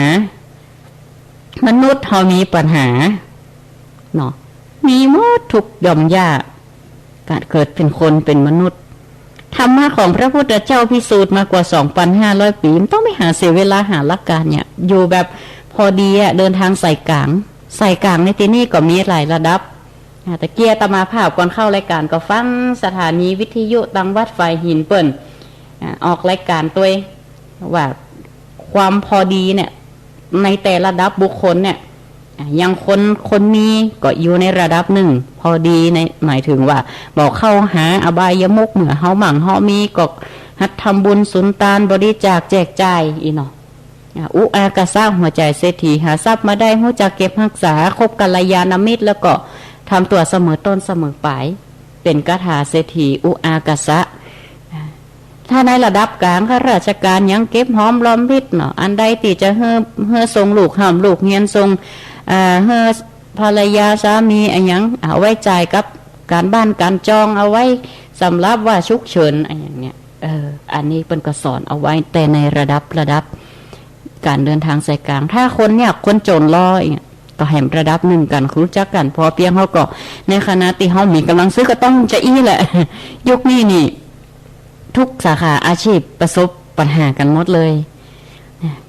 มนุษย์เฮามีปัญหา เนาะ มีหมดทุกหย่อมหญ้า ก๋านเกิดเป๋นคนเป๋นมนุษย์ ธรรมะของพระพุทธเจ้าพิสูจน์มากว่า สองปันห้าร้อย ปี๋ บ่ต้องไปหาเสียเวลาหาหลักก๋านเนี่ย อยู่แบบพอดีอะ เดินทางใส่ก๋าง ใส่ก๋างในตี้นี้ก็มีหลายระดับ อ่า ตะกี้อาตมาภาพก่อนเข้ารายก๋านก็ฟังสถานีวิทยุตังวัดฝายหินเปิ้น อ่า ออกรายก๋านตวย ว่าความพอดีเนี่ย ในแต่ละระดับบุคคลเนี่ย อ่ะ อย่างคน คนมีก็อยู่ในระดับนึ่ง พอดีใน หมายถึงว่าบ่เข้าหาอบายมุข เมื่อเฮาหมั่งเฮามีก็หัดทำบุญสุนตาน บริจาคแจกจ่าย อี้เนาะ อ่ะ อุอากาสะ หัวใจ๋เศรษฐี หาทรัพย์มาได้ ฮู้จักเก็บฮักษา คบกัลยาณมิตร แล้วก็ทำตั๋วเสมอต้นเสมอป๋าย เป๋นคาถาเศรษฐี อุอากาสะ ถ้าในระดับก๋าง ข้าราชก๋านยังเก็บหอมรอมริบเนาะ อันใดตี้จะหื้อ หื้อส่งลูกฮ่ำลูกเฮียน ส่ง อ่า หื้อภรรยาสามีอะหยัง เอาไว้จ่ายกับก๋านบ้านก๋านจอง เอาไว้สำหรับว่าฉุกเฉินอะหยังเนี่ย เออ อันนี้เปิ้นก็สอนเอาไว้ แต่ในระดับ ระดับก๋านเดินทางใส่ก๋าง ถ้าคนยากคนจ๋นลออย่างเงี้ย ก็แหมระดับนึ่งกั๋น ฮู้จักกั๋นพอเปียง เฮาก็ ในขณะตี้เฮามีก๋ำลังซื้อก็ต้องจะอี้แหละ ยุคนี้นี่ ทุกสาขาอาชีพประสบปัญหากั๋นหมดเลย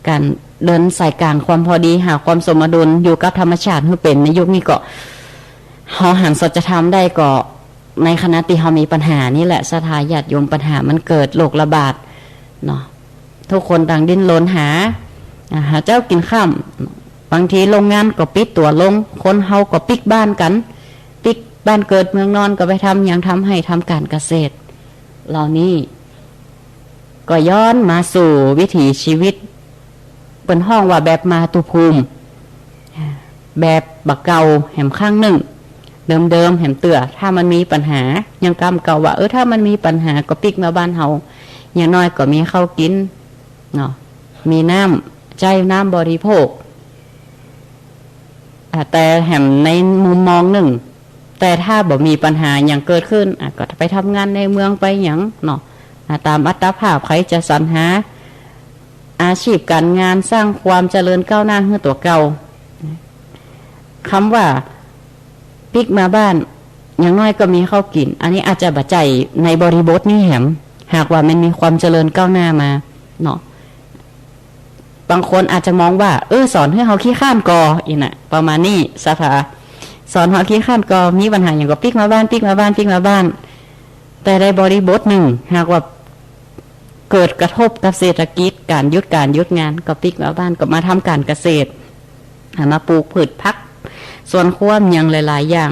ก๋านเดินสายก๋างความพอดี หาความสมดุล อยู่กับธรรมชาติหื้อเป๋น ในยุคนี้ก็ เฮาหันสัจธรรมได้ก็ ในขณะตี้เฮามีปัญหานี่แหละ ศรัทธาญาติโยม ปัญหามันเกิด โรคระบาดเนาะ ทุกคนต่างดิ้นรนหา อ่า หาเจ๊ากิ๋นค่ำ บางทีโรงงานก็ปิดตั๋วลง คนเฮาก็ปิ๊กบ้านกั๋น ปิ๊กบ้านเกิดเมืองนอน ก็ไปทำหยัง ทำไฮ่ทำก๋านเกษตร เหล่านี้ ก็ย้อนมาสู่วิถีชีวิต เปิ้นฮ้องว่าแบบมาตุภูมิ แบบบ่าเก่าแหมครั้งนึ่ง เดิมๆ แหมเตื้อ ถ้ามันมีปัญหา ยังกำเก่าว่า เออ ถ้ามันมีปัญหาก็ปิ๊กมาบ้านเฮา อย่างน้อยก็มีข้าวกิ๋นเนาะ มีน้ำใจ๊ น้ำบริโภค อ่า แต่แหมในมุมมองนึ่ง แต่ถ้าบ่มีปัญหาหยังเกิดขึ้น อ่ะ ก็ไปทำงานในเมืองไปหยังเนาะ อ่ะ ต๋ามอัตภาพ ใผจะสรรหาอาชีพก๋านงาน สร้างความเจริญก้าวหน้าหื้อตั๋วเก่า กำว่าปิ๊กมาบ้าน อย่างน้อยก็มีข้าวกิ๋น อันนี้อาจจะบ่ใจ้ในบริบทนี้แหม หากว่ามันมีความเจริญก้าวหน้ามาเนาะ บางคนอาจจะมองว่า เออ สอนหื้อเฮาขี้คร้านก่อ อี้น่ะ ประมาณนี้ ศรัทธา สอนเฮาขี้คร้านก็มีปัญหาหยังก็ปิ๊กมาบ้าน ปิ๊กมาบ้าน ปิ๊กมาบ้าน แต่ในบริบทนึ่ง หากว่าเกิดกระทบกับเศรษฐกิจ ก๋านหยุดก๋านหยุดงาน ก็ปิ๊กมาบ้าน ก็มาทำก๋านเกษตร อ่า มาปลูกพืชผัก สวนครัว หยังหลายๆ อย่าง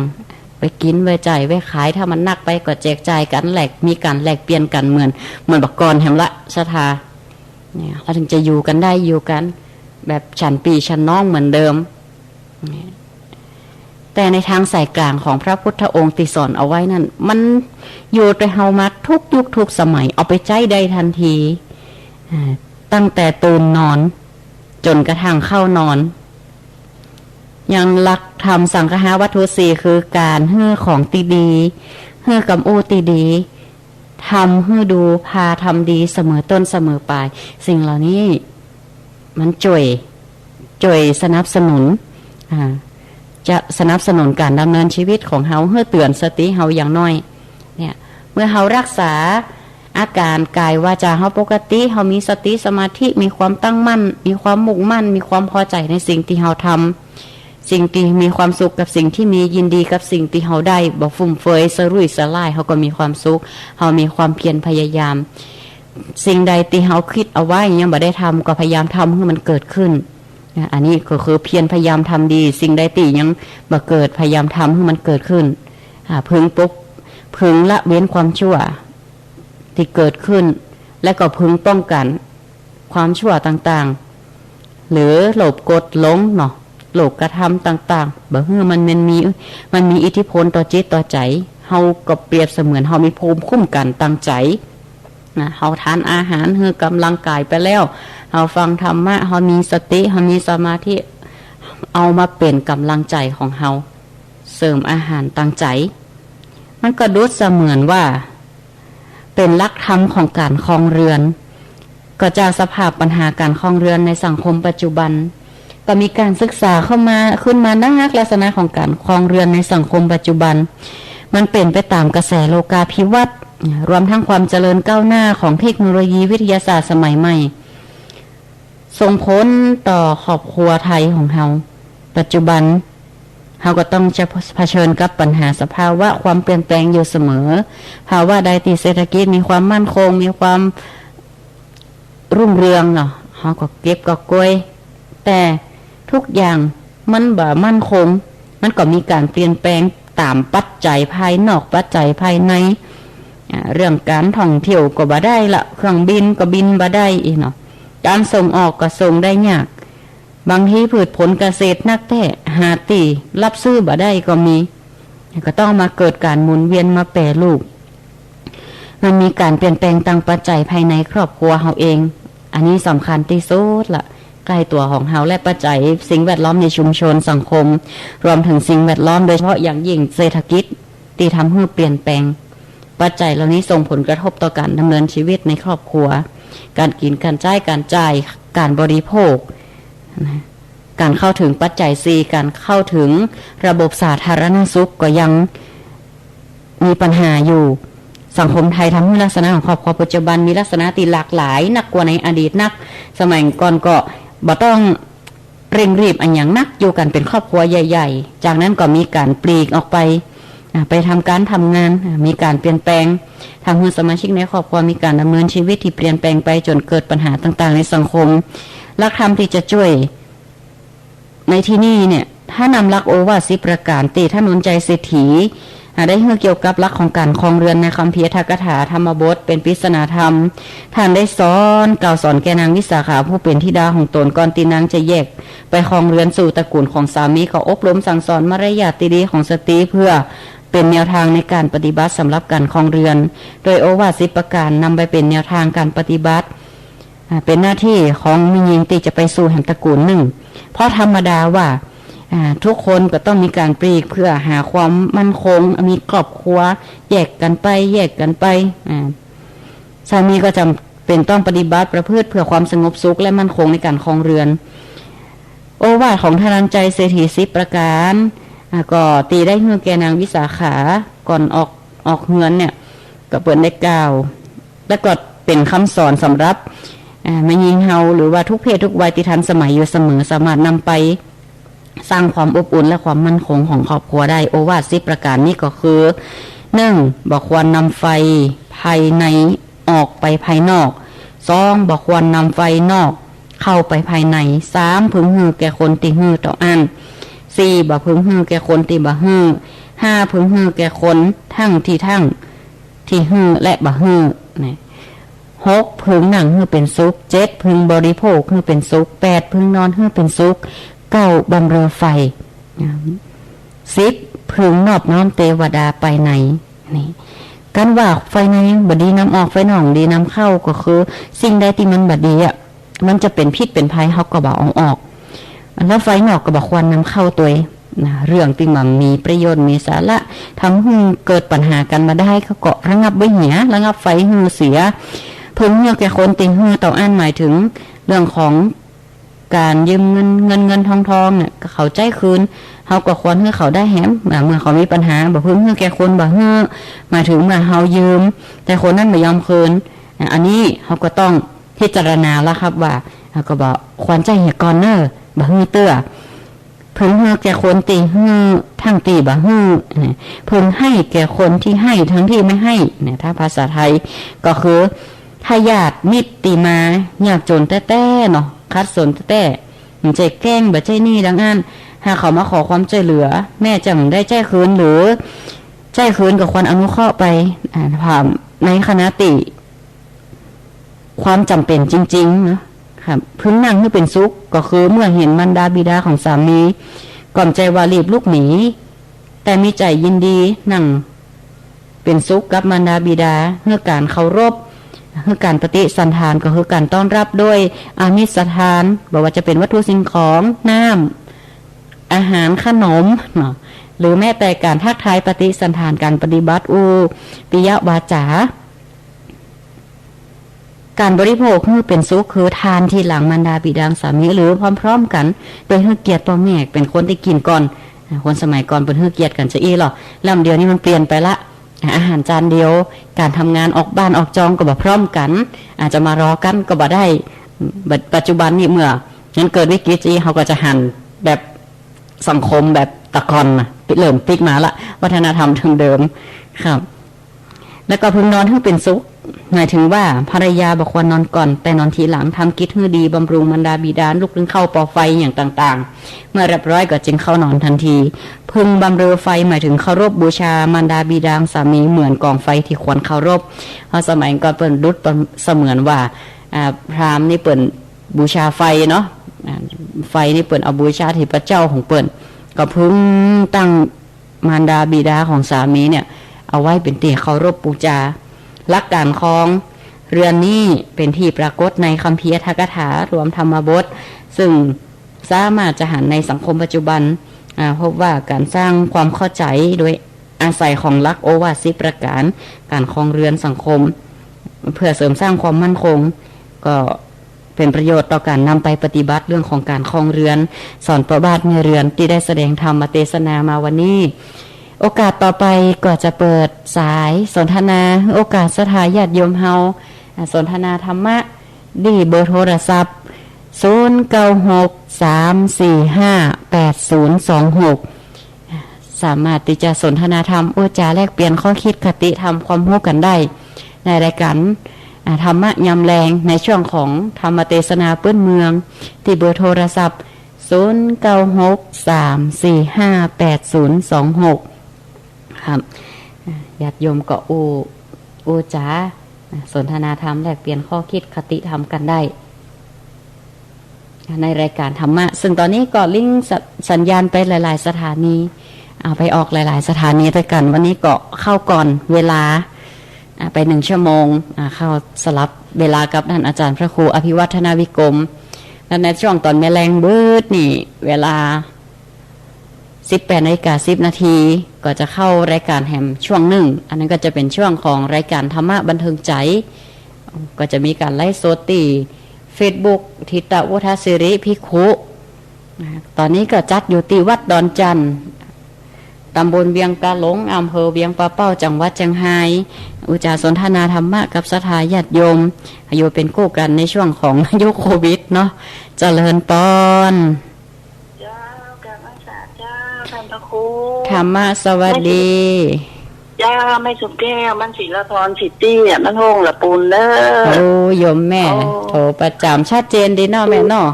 ไว้กิ๋น ไว้ใจ๊ ไว้ขาย ถ้ามันนักไปก็แจกจ่ายกั๋น แลก มีก๋านแลกเปลี่ยนกั๋น เหมือน เหมือนบ่าก่อนแหมละ ศรัทธา เนี่ย เฮาถึงจะอยู่กั๋นได้ อยู่กั๋นแบบฉันปี้ฉันน้องเหมือนเดิม เนี่ย แต่ในตางสายกลางของพระพุทธองค์ตี้สอนเอาไว้นั้น มันอยู่แต่เฮามาทุกยุคทุกสมัย เอาไปใจ๊ได้ตันที อ่า ตั้งแต่ตื่นนอน จ๋นกระทั่งเข้านอน อย่างหลักธรรมสังคหวัตถุสี่ คือก๋านหื้อของตี้ดี หื้อกำอู้ตี้ดี ทำหื้อดู พาทำดี เสมอต้นเสมอปลาย สิ่งเหล่านี้มันจ้วย จ้วยสนับสนุน อ่า จะสนับสนุนก๋านดำเนินชีวิตของเฮา หื้อเตือนสติเฮาอย่างน้อย เนี่ย เมื่อเฮารักษาอาก๋านก๋ายวาจ๋าเฮาปกติ เฮามีสติสมาธิ มีความตั้งมั่น มีความมุ่งมั่น มีความพอใจ๋ในสิ่งตี้เฮาทำ สิ่งตี้มีความสุขกับสิ่งตี้มี ยินดีกับสิ่งตี้เฮาได้ บ่ฟุ่มเฟือยสะรุ่ยสะร่าย เฮาก็มีความสุข เฮามีความเพียรพยายาม สิ่งใดตี้เฮาคิดเอาไว้ยังบ่ได้ทำ ก็พยายามทำหื้อมันเกิดขึ้น นะ อันนี้ก็คือเพียรพยายามทำดี สิ่งใดตี้ยังบ่เกิด พยายามทำหื้อมันเกิดขึ้น อ่า พึงปก พึงละเว้นความชั่วตี้เกิดขึ้น และก็พึงป้องกั๋น ความชั่วต่างๆ หรือโลภโกรธหลงเนาะ โลภกระทำต่างๆ บ่หื้อมัน มันมี มันมีอิทธิพลต่อจิตต่อใจ๋ เฮาก็เปรียบเสมือนเฮามีภูมิคุ้มกั๋นตางใจ๋ นะ เฮาทานอาหารหื้อกำลังก๋ายไปแล้ว เฮาฟังธรรมะ เฮามีสติ เฮามีสมาธิ เอามาเป๋นกำลังใจ๋ของเฮา เสริมอาหารตางใจ๋ มันก็ดุจเสมือนว่า เป๋นหลักธรรมของก๋านครองเรือน ก็จากสภาพปัญหาก๋านครองเรือนในสังคมปัจจุบัน ก็มีก๋านศึกษาเข้ามา ขึ้นมานัก ลักษณะของก๋านครองเรือนในสังคมปัจจุบัน มันเป๋นไปต๋ามกระแสโลกาภิวัตน์ รวมทั้งความเจริญก้าวหน้าของเทคโนโลยีวิทยาศาสตร์สมัยใหม่ ส่งผลต่อครอบครัวไทยของเฮา ปัจจุบัน เฮาก็ต้องจะเผชิญกับปัญหาสภาวะความเปลี่ยนแปลงอยู่เสมอ ภาวะใดตี้เศรษฐกิจมีความมั่นคง มีความรุ่งเรืองเนาะ เฮาก็เก็บกอบโกย แต่ทุกอย่างมันบ่มั่นคง มันก็มีก๋านเปลี่ยนแปลงต๋ามปัจจัยภายนอก ปัจจัยภายใน อ่า เรื่องก๋านท่องเที่ยวก็บ่ได้ละ เครื่องบินก็บินบ่ได้อี้เนาะ ก๋านส่งออกก็ส่งได้ยาก บางทีพืชผลเกษตรนักแต๊ หาตี้ฮับซื้อบ่ได้ก็มี ก็ต้องมาเกิดก๋านหมุนเวียนมาแปรรูป มันมีก๋านเปลี่ยนแปลงตางปัจจัยภายในครอบครัวเฮาเอง อันนี้สำคัญตี้สุดละ ใก้ตั๋วของเฮา และปัจจัยสิ่งแวดล้อมในชุมชนสังคม รวมถึงสิ่งแวดล้อม โดยเฉพาะอย่างยิ่งเศรษฐกิจ ตี้ทำหื้อเปลี่ยนแปลง ปัจจัยเหล่านี้ส่งผลกระทบต่อก๋านดำเนินชีวิตในครอบครัว ก๋านกิ๋น ก๋านใจ๊ ก๋านจ่าย ก๋านบริโภค นะ ก๋านเข้าเถิงปัจจัยสี่ ก๋านเข้าเถิงระบบสาธารณสุขก็ยังมีปัญหาอยู่ สังคมไทยทำหื้อลักษณะของครอบครัวปัจจุบันมีลักษณะตี้หลากหลายนักกว่าในอดีตนัก สมัยก่อนก็บ่ต้อง เร่งรีบอะหยังนัก อยู่กั๋นเป๋นครอบครัวใหญ่ๆ จากนั้นก็มีก๋านปลีกออกไป อ่า ไปทำก๋านทำงาน อ่า มีก๋านเปลี่ยนแปลง ทำหื้อสมาชิกในครอบครัวมีก๋านดำเนินชีวิตตี้เปลี่ยนแปลงไปจ๋นเกิดปัญหาต่างๆ ในสังคม หลักธรรมตี้จะจ้วยในตี้นี่เนี่ย ถ้านำหลักโอวาทสิบประก๋านตี้ถนนชัยเศรษฐี อ่า ได้หื้อเกี่ยวกับหลักของก๋านครองเรือนในคัมภีร์อัตถกถาธรรมบทเป๋นปริศนาธรรม ต้านได้สอน กล่าวสอนแก่นางวิสาขาผู้เป๋นธิดาของต๋น ก่อนตี้นางจะแยกไปครองเรือนสู่ตระกู๋ลของสามี ก็อบรมสั่งสอนมารยาทตี้ดีของสตรี เพื่อเป๋นแนวตางในก๋านปฏิบัติสำหรับก๋านครองเรือน โดยโอวาทสิบประก๋านนำไปเป๋นแนวตางก๋านปฏิบัติ อ่า เป๋นหน้าตี้ของแม่ญิงตี้จะไปสู่แหมตระกู๋ลนึ่ง เพราะธรรมดาว่า อ่า ทุกคนก็ต้องมีก๋านปลีกเพื่อหาความมั่นคง มีครอบครัว แยกกั๋นไป แยกกั๋นไป อ่า สามีก็จ๋ำเป๋นต้องปฏิบัติประพฤติเพื่อความสงบสุขและมั่นคงในก๋านครองเรือน โอวาทของถนนชัยเศรษฐีสิบประก๋าน อ่า ก็ตี้ได้หื้อแก่นางวิสาขาก่อนออก ออกเฮือนเนี่ย ก็เปิ้นได้กล่าว และก็เป๋นกำสอนสำหรับ อ่า แม่ญิงเฮา หรือว่าทุกเพศทุกวัยตี้ทันสมัยอยู่เสมอ สามารถนำไป สร้างความอบอุ่นและความมั่นคงของครอบครัวได้ โอวาทสิบประการนี้ก็คือ หนึ่ง บ่ควรนำไฟภายในออกไปภายนอก สอง บ่ควรนำไฟนอกเข้าไปภายใน สาม พึงหื้อแก่คนตี้หื้อเต้าอั้น สี่ บ่พึงหื้อแก่คนตี้บ่หื้อ ห้า พึงหื้อแก่คนทั้งตี้ทั้งตี้หื้อและบ่หื้อ นะ หก พึงนั่งหื้อเป๋นสุข เจ็ด พึงบริโภคหื้อเป๋นสุข แปด พึงนอนหื้อเป๋นสุข เก้า บำเรอไฟ สิบ พึงนอบน้อมเตวดาไปใน นี่ กันว่าไฟในบ่ดีนำออก ไฟนอกดีนำเข้า ก็คือสิ่งใดตี้มันบ่ดีอะ มันจะเป๋นพิษเป๋นภัย เฮาก็บ่เอาออก แล้วไฟนอกก็บ่ควรนำเข้าตวย นะ เรื่องตี้มันมีประโยชน์มีสาระ ทำหื้อเกิดปัญหากั๋นมาได้ เขาก็ระงับไว้เหีย ระงับไฟหื้อเสีย พึงหื้อแก่คนตี้หื้อเต้าอั้น หมายถึงเรื่องของก๋านยืมเงิน เงินเงินทองทองเนี่ย ก็เขาใจ๊คืน เฮาก็ควรหื้อเขาได้แหม อ่า เมื่อเขามีปัญหา บ่พึงหื้อแก่คนบ่หื้อ หมายถึงเมื่อเฮายืม แต่คนนั้นบ่ยอมคืน อ่า อันนี้เฮาก็ต้องพิจารณาละครับว่า เฮาก็บ่ควรใจ๊เหียก่อนเน่อ บ่หื้อเตื้อ พึงหื้อแก่คนตี้หื้อ ทั้งตี้บ่หื้อ นะ พึงให้แก่คนตี้ให้ ทั้งตี้ไม่ให้ นะ ถ้าภาษาไทยก็คือ ถ้าญาติมิตรตี้มายากจ๋นแต๊ๆ เนาะ ขัดสนแต๊ๆ บ่ใจ้แก๊ง บ่ใจ้นี่ดังอั้น หากเขามาขอความจ้วยเหลือ แม้จะบ่ได้ใจ๊คืน หรือใจ๊คืนก็ควรอนุเคราะห์ไป อ่า ถามในขณะตี้ ความจ๋ำเป๋นจริงๆ เนาะ ครับ พึงนั่งหื้อเป๋นสุข ก็คือเมื่อหันมารดาบิดาของสามี ก็บ่ใจ้ว่ารีบลุกหนี แต่มีใจ๋ยินดีนั่งเป๋นสุขกับมารดาบิดา หื้อก๋านเคารพ หื้อก๋านปฏิสันถาน ก็คือก๋านต้อนรับด้วยอามิสถาน บ่ว่าจะเป๋นวัตถุสิ่งของ น้ำ อาหาร ขนม เนาะ หรือแม้แต่ก๋านทักทายปฏิสันถาน ก๋านปฏิบัติอู้ปิยวาจา ก๋านบริโภคหื้อเป๋นสุข คือทานทีหลังมารดาบิดาสามี หรือพร้อมๆ กั๋น โดยหื้อเกียรติป้อแม่ เป๋นคนตี้กิ๋นก่อน อ่า คนสมัยก่อนเปิ้นหื้อเกียรติกั๋นจาอี้ลอ แล้วเดี๋ยวนี้มันเปลี่ยนไปละ อ่า อาหารจานเดียว ก๋านทำงานออกบ้านออกจองก็บ่พร้อมกั๋น อาจจะมารอกั๋นก็บ่ได้ ปัจจุบันนี้เมื่อมันเกิดวิกฤตจาอี้ เฮาก็จะหันแบบ สังคมแบบตะก่อนน่ะ เริ่มปิ๊กมาละ วัฒนธรรมเดิมๆ ครับ แล้วก็พึงนอนหื้อเป๋นสุข หมายถึงว่าภรรยาบ่ควรนอนก่อน แต่นอนทีหลัง ทำกิจหื้อดี บำรุงมารดาบิดา ลุกนึ่งข้าวปอไฟอย่างต่างๆ เมื่อเรียบร้อยก็จึงเข้านอนทันที พึงบำเรอไฟ หมายถึงเคารพบูชามารดาบิดาสามีเหมือนกองไฟที่ควรเคารพ เพราะสมัยก่อนเปิ้นดุจเสมือนว่า อ่า พราหมณ์นี่เปิ้น บูชาไฟเนาะ อ่า ไฟนี่เปิ้นเอาบูชาตี้พระเจ้าของเปิ้น ก็พึงตั้งมารดาบิดาของสามีเนี่ย เอาไว้เป๋นตี้เคารพบูชา หลักก๋านครองเรือนนี้เป๋นตี้ปรากฏในคัมภีร์อัตถกถา รวมธรรมบท ซึ่งสามารถจะหันในสังคมปัจจุบัน อ่า พบว่าก๋านสร้างความเข้าใจ๋โดย อาศัยของหลักโอวาทสิบประก๋าน ก๋านครองเรือนสังคม เพื่อเสริมสร้างความมั่นคง ก็เป๋นประโยชน์ต่อก๋านนำไปปฏิบัติเรื่องของก๋านครองเรือน สอนประบาทแม่เรือนตี้ได้แสดงธรรมเตสนามาวันนี้ โอกาสต่อไปก็จะเปิดสายสนทนา โอกาสศรัทธาญาติโยมเฮา อ่า สนทนาธรรมะ ตี้เบอร์โทรศัพท์ ศูนย์ เก้า หก สาม สี่ ห้า แปด ศูนย์ สอง หก สามารถตี้จะสนทนาธรรม อู้จ๋าแลกเปลี่ยนข้อคิดคติธรรมความฮู้กั๋นได้ ในรายก๋าน อ่า ธรรมะยามแลง ในช่วงของธรรมเตสนาปื๊นเมือง ตี้เบอร์โทรศัพท์ ศูนย์ เก้า หก สาม สี่ ห้า แปด ศูนย์ สอง หก ครับ อ่า ญาติโยมก็อู้ อู้จ๋า อ่า สนทนาธรรมแลกเปลี่ยนข้อคิดคติธรรมกั๋นได้ ในรายก๋านธรรมะ ซึ่งต๋อนนี้ก็ลิงก์ส- สัญญาณไปหลายๆ สถานี เอาไปออกหลายๆ สถานีตวยกั๋น วันนี้ก็เข้าก่อนเวลา อ่า ไปหนึ่งชั่วโมง อ่า เข้าสลับเวลากับต้านอาจ๋ารย์พระครูอภิวัฒนวิกรม และในช่วงต๋อนแม่แลงบืดนี่ เวลา สิบแปดนาฬิกาสิบนาที ก็จะเข้ารายก๋านแหมช่วงนึ่ง อันนั้นก็จะเป๋นช่วงของรายก๋านธรรมะบันเทิงใจ๋ ก็จะมีก๋านไลฟ์สดตี้เฟซบุ๊ก ทิตะวุฒศิริภิกขุ อ่า ต๋อนนี้ก็จัดอยู่ตี้วัดดอนจันทน์ ต๋ำบลเวียงกาหลง อำเภอเวียงป่าเป้า จังหวัดเจียงฮาย อู้จ๋าสนทนาธรรมะกับศรัทธาญาติโยม อยู่เป๋นกู้กั๋นในช่วงของยุคโควิดเนาะ เจริญปอน เจ้า ธรรมะสวัสดี เจ้า แม่สุแก้ว บ้านศิลาพร ซิตี้อะ บ้านโฮ่งละปูนเน้อ โอ้ โยมแม่ โอ้ โทรประจ๋ำ ชัดเจนดีเนาะแม่เนาะ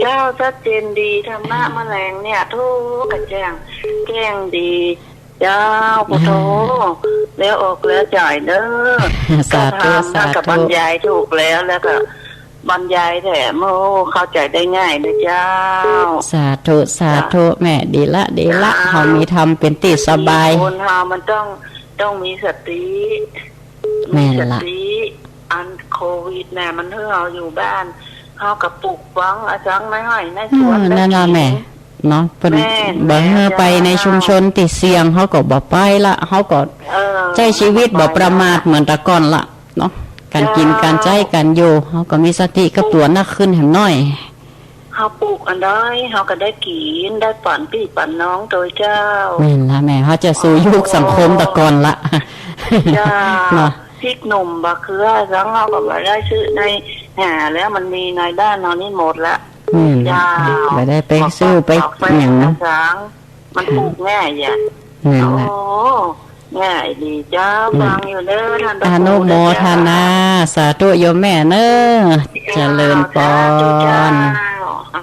เจ้า ชัดเจนดี ธรรมะเมื่อแลงเนี่ย โธ่ กระจ่างแจ้งดี เจ้า พุทโธ แล้วออกแล้วจ่ายเน้อ สาธุ ก็ทำ สาธุ ก็บรรยายถูกแล้ว แล้วก็บรรยายแถม โอ้ เข้าใจได้ง่ายนะเจ้า สาธุ สาธุ เจ้า แม่ ดีละ ดีละ เจ้า เฮามีธรรมเป๋นตี้สบาย คนเฮามันต้อง ต้องมีสติ แม่นละ มีสติ อันโควิดน่ะ มันหื้อเฮาอยู่บ้าน เฮาก็ปลูกฝังอะสังในไฮ่ในสวน เออ ได้กิ๋น นั่นละแม่ เนาะ เปิ้น แม่น บ่หื้อไปในชุมชนตี้เสี่ยง เฮาก็บ่ไปละ เฮาก็ เออ ใจ๊ชีวิตบ่ประมาทเหมือนแต่ก่อนละเนาะ ก๋านกิ๋น เจ้า ก๋านใจ๊ ก๋านอยู่ เฮาก็มีสติกับตั๋วนักขึ้นแหมหน้อย เฮาปลูกอันใด เฮาก็ได้กิ๋น ได้ปั๋นปี้ปั๋นน้องโตยเจ้า แม่นละแม่ เฮาจะสู้ยุคสังคมแต่ก่อนละ เจ้า เนาะ พริกหนุ่ม บ่าเขือ สังเฮาก็บ่ได้ซื้อใน หาแล้วมันมีในบ้านเฮานี่หมดละ แม่นละ เจ้า บ่ได้ไปซื้อไป กาแฟ หยัง สัง มันปลูกง่ายอะ นั่นละ โอ้ ง่ายดีเจ้า อืม ฟังอยู่เน้อ ท่านพระครู อนุโมทนา เจ้า สาธุโยมแม่เน้อ เจ้า เจริญปอน สาธุเจ้า อ่า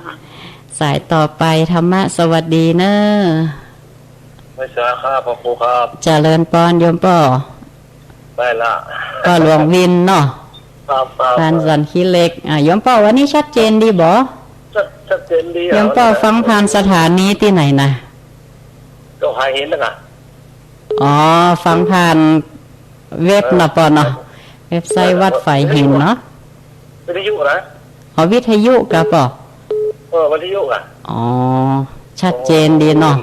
สายต่อไป ธรรมะสวัสดีเน้อ ไหว้สาครับ พระครูครับ เจริญปอนโยมป้อ ได้ละ ป้อหลวงวินเนาะ ครับ ครับ บ้านสันขี้เหล็ก อ่า โยมป้อ วันนี้ชัดเจนดีบ่ ชัด ชัดเจนดี โยมป้อ อ่ะ ฟังผ่านสถานีตี้ไหนนะ ก็หาหินนั่นน่ะ อ๋อ ฟังผ่านเว็บเนาะ เออ ป้อเนาะ เว็บไซต์วัดฝายหินเนาะ วิทยุนะ อ๋อ วิทยุกาป้อ เออ วิทยุอ่ะ อ๋อ ชัดเจนดีเนาะ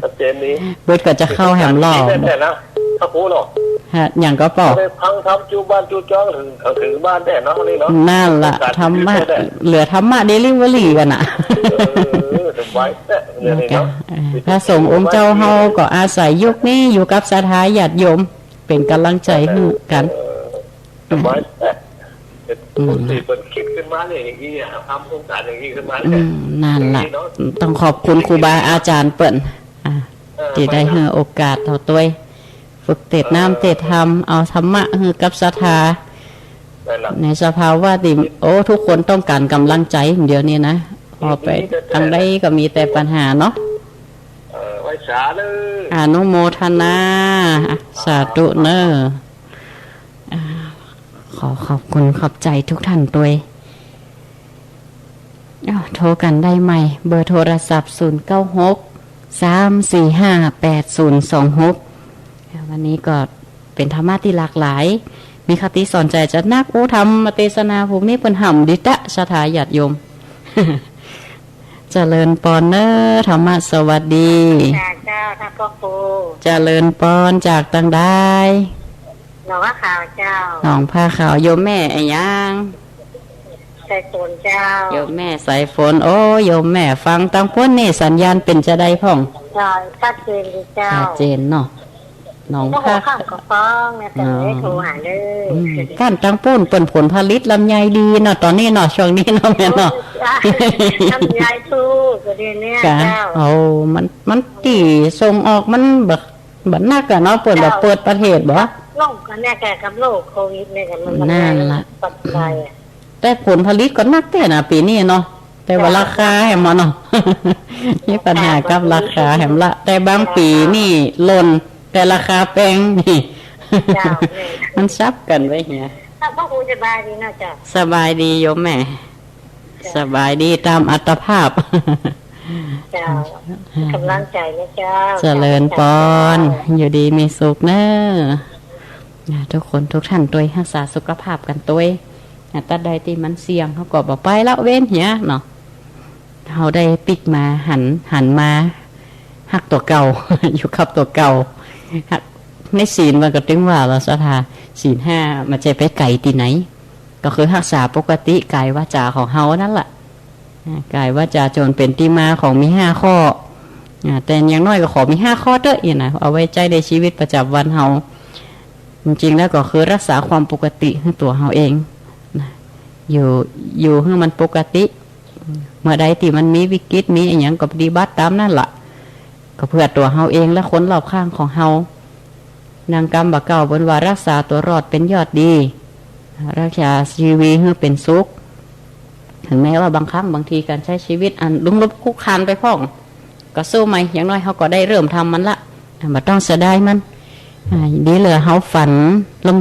ชัดเจนดี เบิดก็จะเข้าแหมรอบ แน่ๆ นะ พระครูเนาะ ฮะ หยังกาป้อ ได้ฟังธรรมจู๊บ้านจู๊จ๊อง เถิง เถิงบ้านแน่เนาะ นี่เนาะ นั่นละ ธรรมะ เหลือธรรมะเดลิเวอรี่กั๋นน่ะ เออ สบายแต๊ เนี่ย นี่เนาะ เออ พระสงฆ์องค์เจ้าเฮาก็อาศัยยุคนี้อยู่กับศรัทธาญาติโยม เป๋นก๋ำลังใจ๋หื้อกั๋น เออ สบายแต๊ อืม เปิ้นคิดขึ้นมาเนี่ย อย่างนี้อะ ทำโครงก๋านอย่างนี้ขึ้นมาเนี่ย อืม นั่นละ อย่างนี้เนาะ ต้องขอบคุณครูบาอาจ๋ารย์เปิ้น อ่า เออ ตี้ได้หื้อโอกาสเฮาตวย ฝึกเตศน์น้ำ เออ เตศน์ธรรม เอาธรรมะหื้อกับศรัทธา นั่นละ ในสภาวะตี้ โอ้ ทุกคนต้องก๋านก๋ำลังใจ๋เดี๋ยวนี้นะ พอไป มีแต่ ตางใดก็มีแต่ปัญหาเนาะ เออ ไหว้สาเลย อนุโมทนา อ่ะ สาธุเน้อ อ่า ขอขอบคุณขอบใจ๋ทุกท่านตวย อ้าว โทรกั๋นได้ใหม่ เบอร์โทรศัพท์ ศูนย์เก้าหก สามสี่ห้า แปดศูนย์สองหก วันนี้ก็เป๋นธรรมะตี้หลากหลาย มีคติสอนใจ๋จะนัก อู้ ธรรมเตสนาพวกนี้เปิ้นห้ำดีแต๊ ศรัทธาญาติโยม เจริญปอนเน้อ ธรรมะสวัสดี ค่ะเจ้า ท่านพระครู เจริญปอน จากตางใด หนองผ้าขาวเจ้า หนองผ้าขาว โยมแม่อะหยัง สายฝนเจ้า โยมแม่สายฝน โอ้ โยมแม่ฟังตางปู๊นนี่สัญญาณเป๋นจาใดพ่อง เจ้า ชัดเจนดีเจ้า ชัดเจนเนาะ หนอง ก็หัว ผ้า ค่ำก็ฟ้องนะ แต่ อ๋อ ไม่ได้โทรหาเลย อืม ก้านตางปู๊นเปิ้นผลผลิตลำไยดีเนาะ ต๋อนนี้เนาะ ช่วงนี้เนาะแม่เนาะ โอ้ย ลำไยถูกประเดี๋ยวเนี้ย กะ เจ้า โอ้ มัน มันตี้ส่งออกมันบ่ บ่นักอะเนาะ เปิ้นบ่ เจ้า เปิดประเทศบ่ กับโรคอันเนี้ยแก กับโรคโควิดเนี่ยแก มัน นั่นละ ปัจจัยอะ แต่ผลผลิตก็นักแต๊นะ ปี๋นี้เนาะ แต่ว่า เจ้า ราคาแหมเนาะ มีปัญหากับราคาแหมละ แต่บางปี๋นี่หล่น แต่ราคาแปงนี่ เจ้า มันซับกั๋นไว้เหีย เจ้า พระครูสบายดีนะเจ้า สบายดีโยมแม่ เจ้า สบายดีต๋ามอัตภาพ เจ้า ก๋ำลังใจ๋นะเจ้า เจริญปอน เจ้า อยู่ดีมีสุขเน้อ นะ ทุกคนทุกท่านตวย ฮักษาสุขภาพกั๋นตวย นะ ตราบใดตี้มันเสี่ยง เฮาก็บ่ไปละเว้นเหียเนาะ เฮาได้ปิ๊กมาหัน หันมาฮักตั๋วเก่า อยู่กับตั๋วเก่า ฮัก ในศีลมันก็ตึงว่า ว่าศรัทธา ศีลห้ามันจะไปไก๋ตี้ไหน ก็คือฮักษาปกติกายวาจาของเฮานั่นละ อ่า กายวาจาจ๋นเป๋นตี้มาของมีห้าข้อ อ่า แต่อย่างน้อยก็ขอมีห้าข้อเต๊อะ เนี่ยนะ เอาไว้ใจ๊ในชีวิตประจ๋ำวันเฮา จริงๆ แล้วก็คือฮักษาความปกติหื้อตั๋วเฮาเองนะ อยู่ อยู่หื้อมันปกติ เมื่อใดตี้มันมีวิกฤต มีอะหยังก็ปฏิบัติต๋ามนั่นละ ก็เปื้อตั๋วเฮาเองและคนรอบข้างของเฮา ดังกำบ่าเก่าเปิ้นว่า "รักษาตั๋วรอดเป๋นยอดดี รักษาจีวีหื้อเป๋นสุข" ถึงแม้ว่าบางครั้งบางทีก๋านใจ๊จีวิตอันล้มลุกคลุกคลานไปพ่อง ก็สู้ใหม่ อย่างน้อยเฮาก็ได้เริ่มทำมันละ บ่ต้องเสียดายมัน อ่า ดีเหลือเฮาฝัน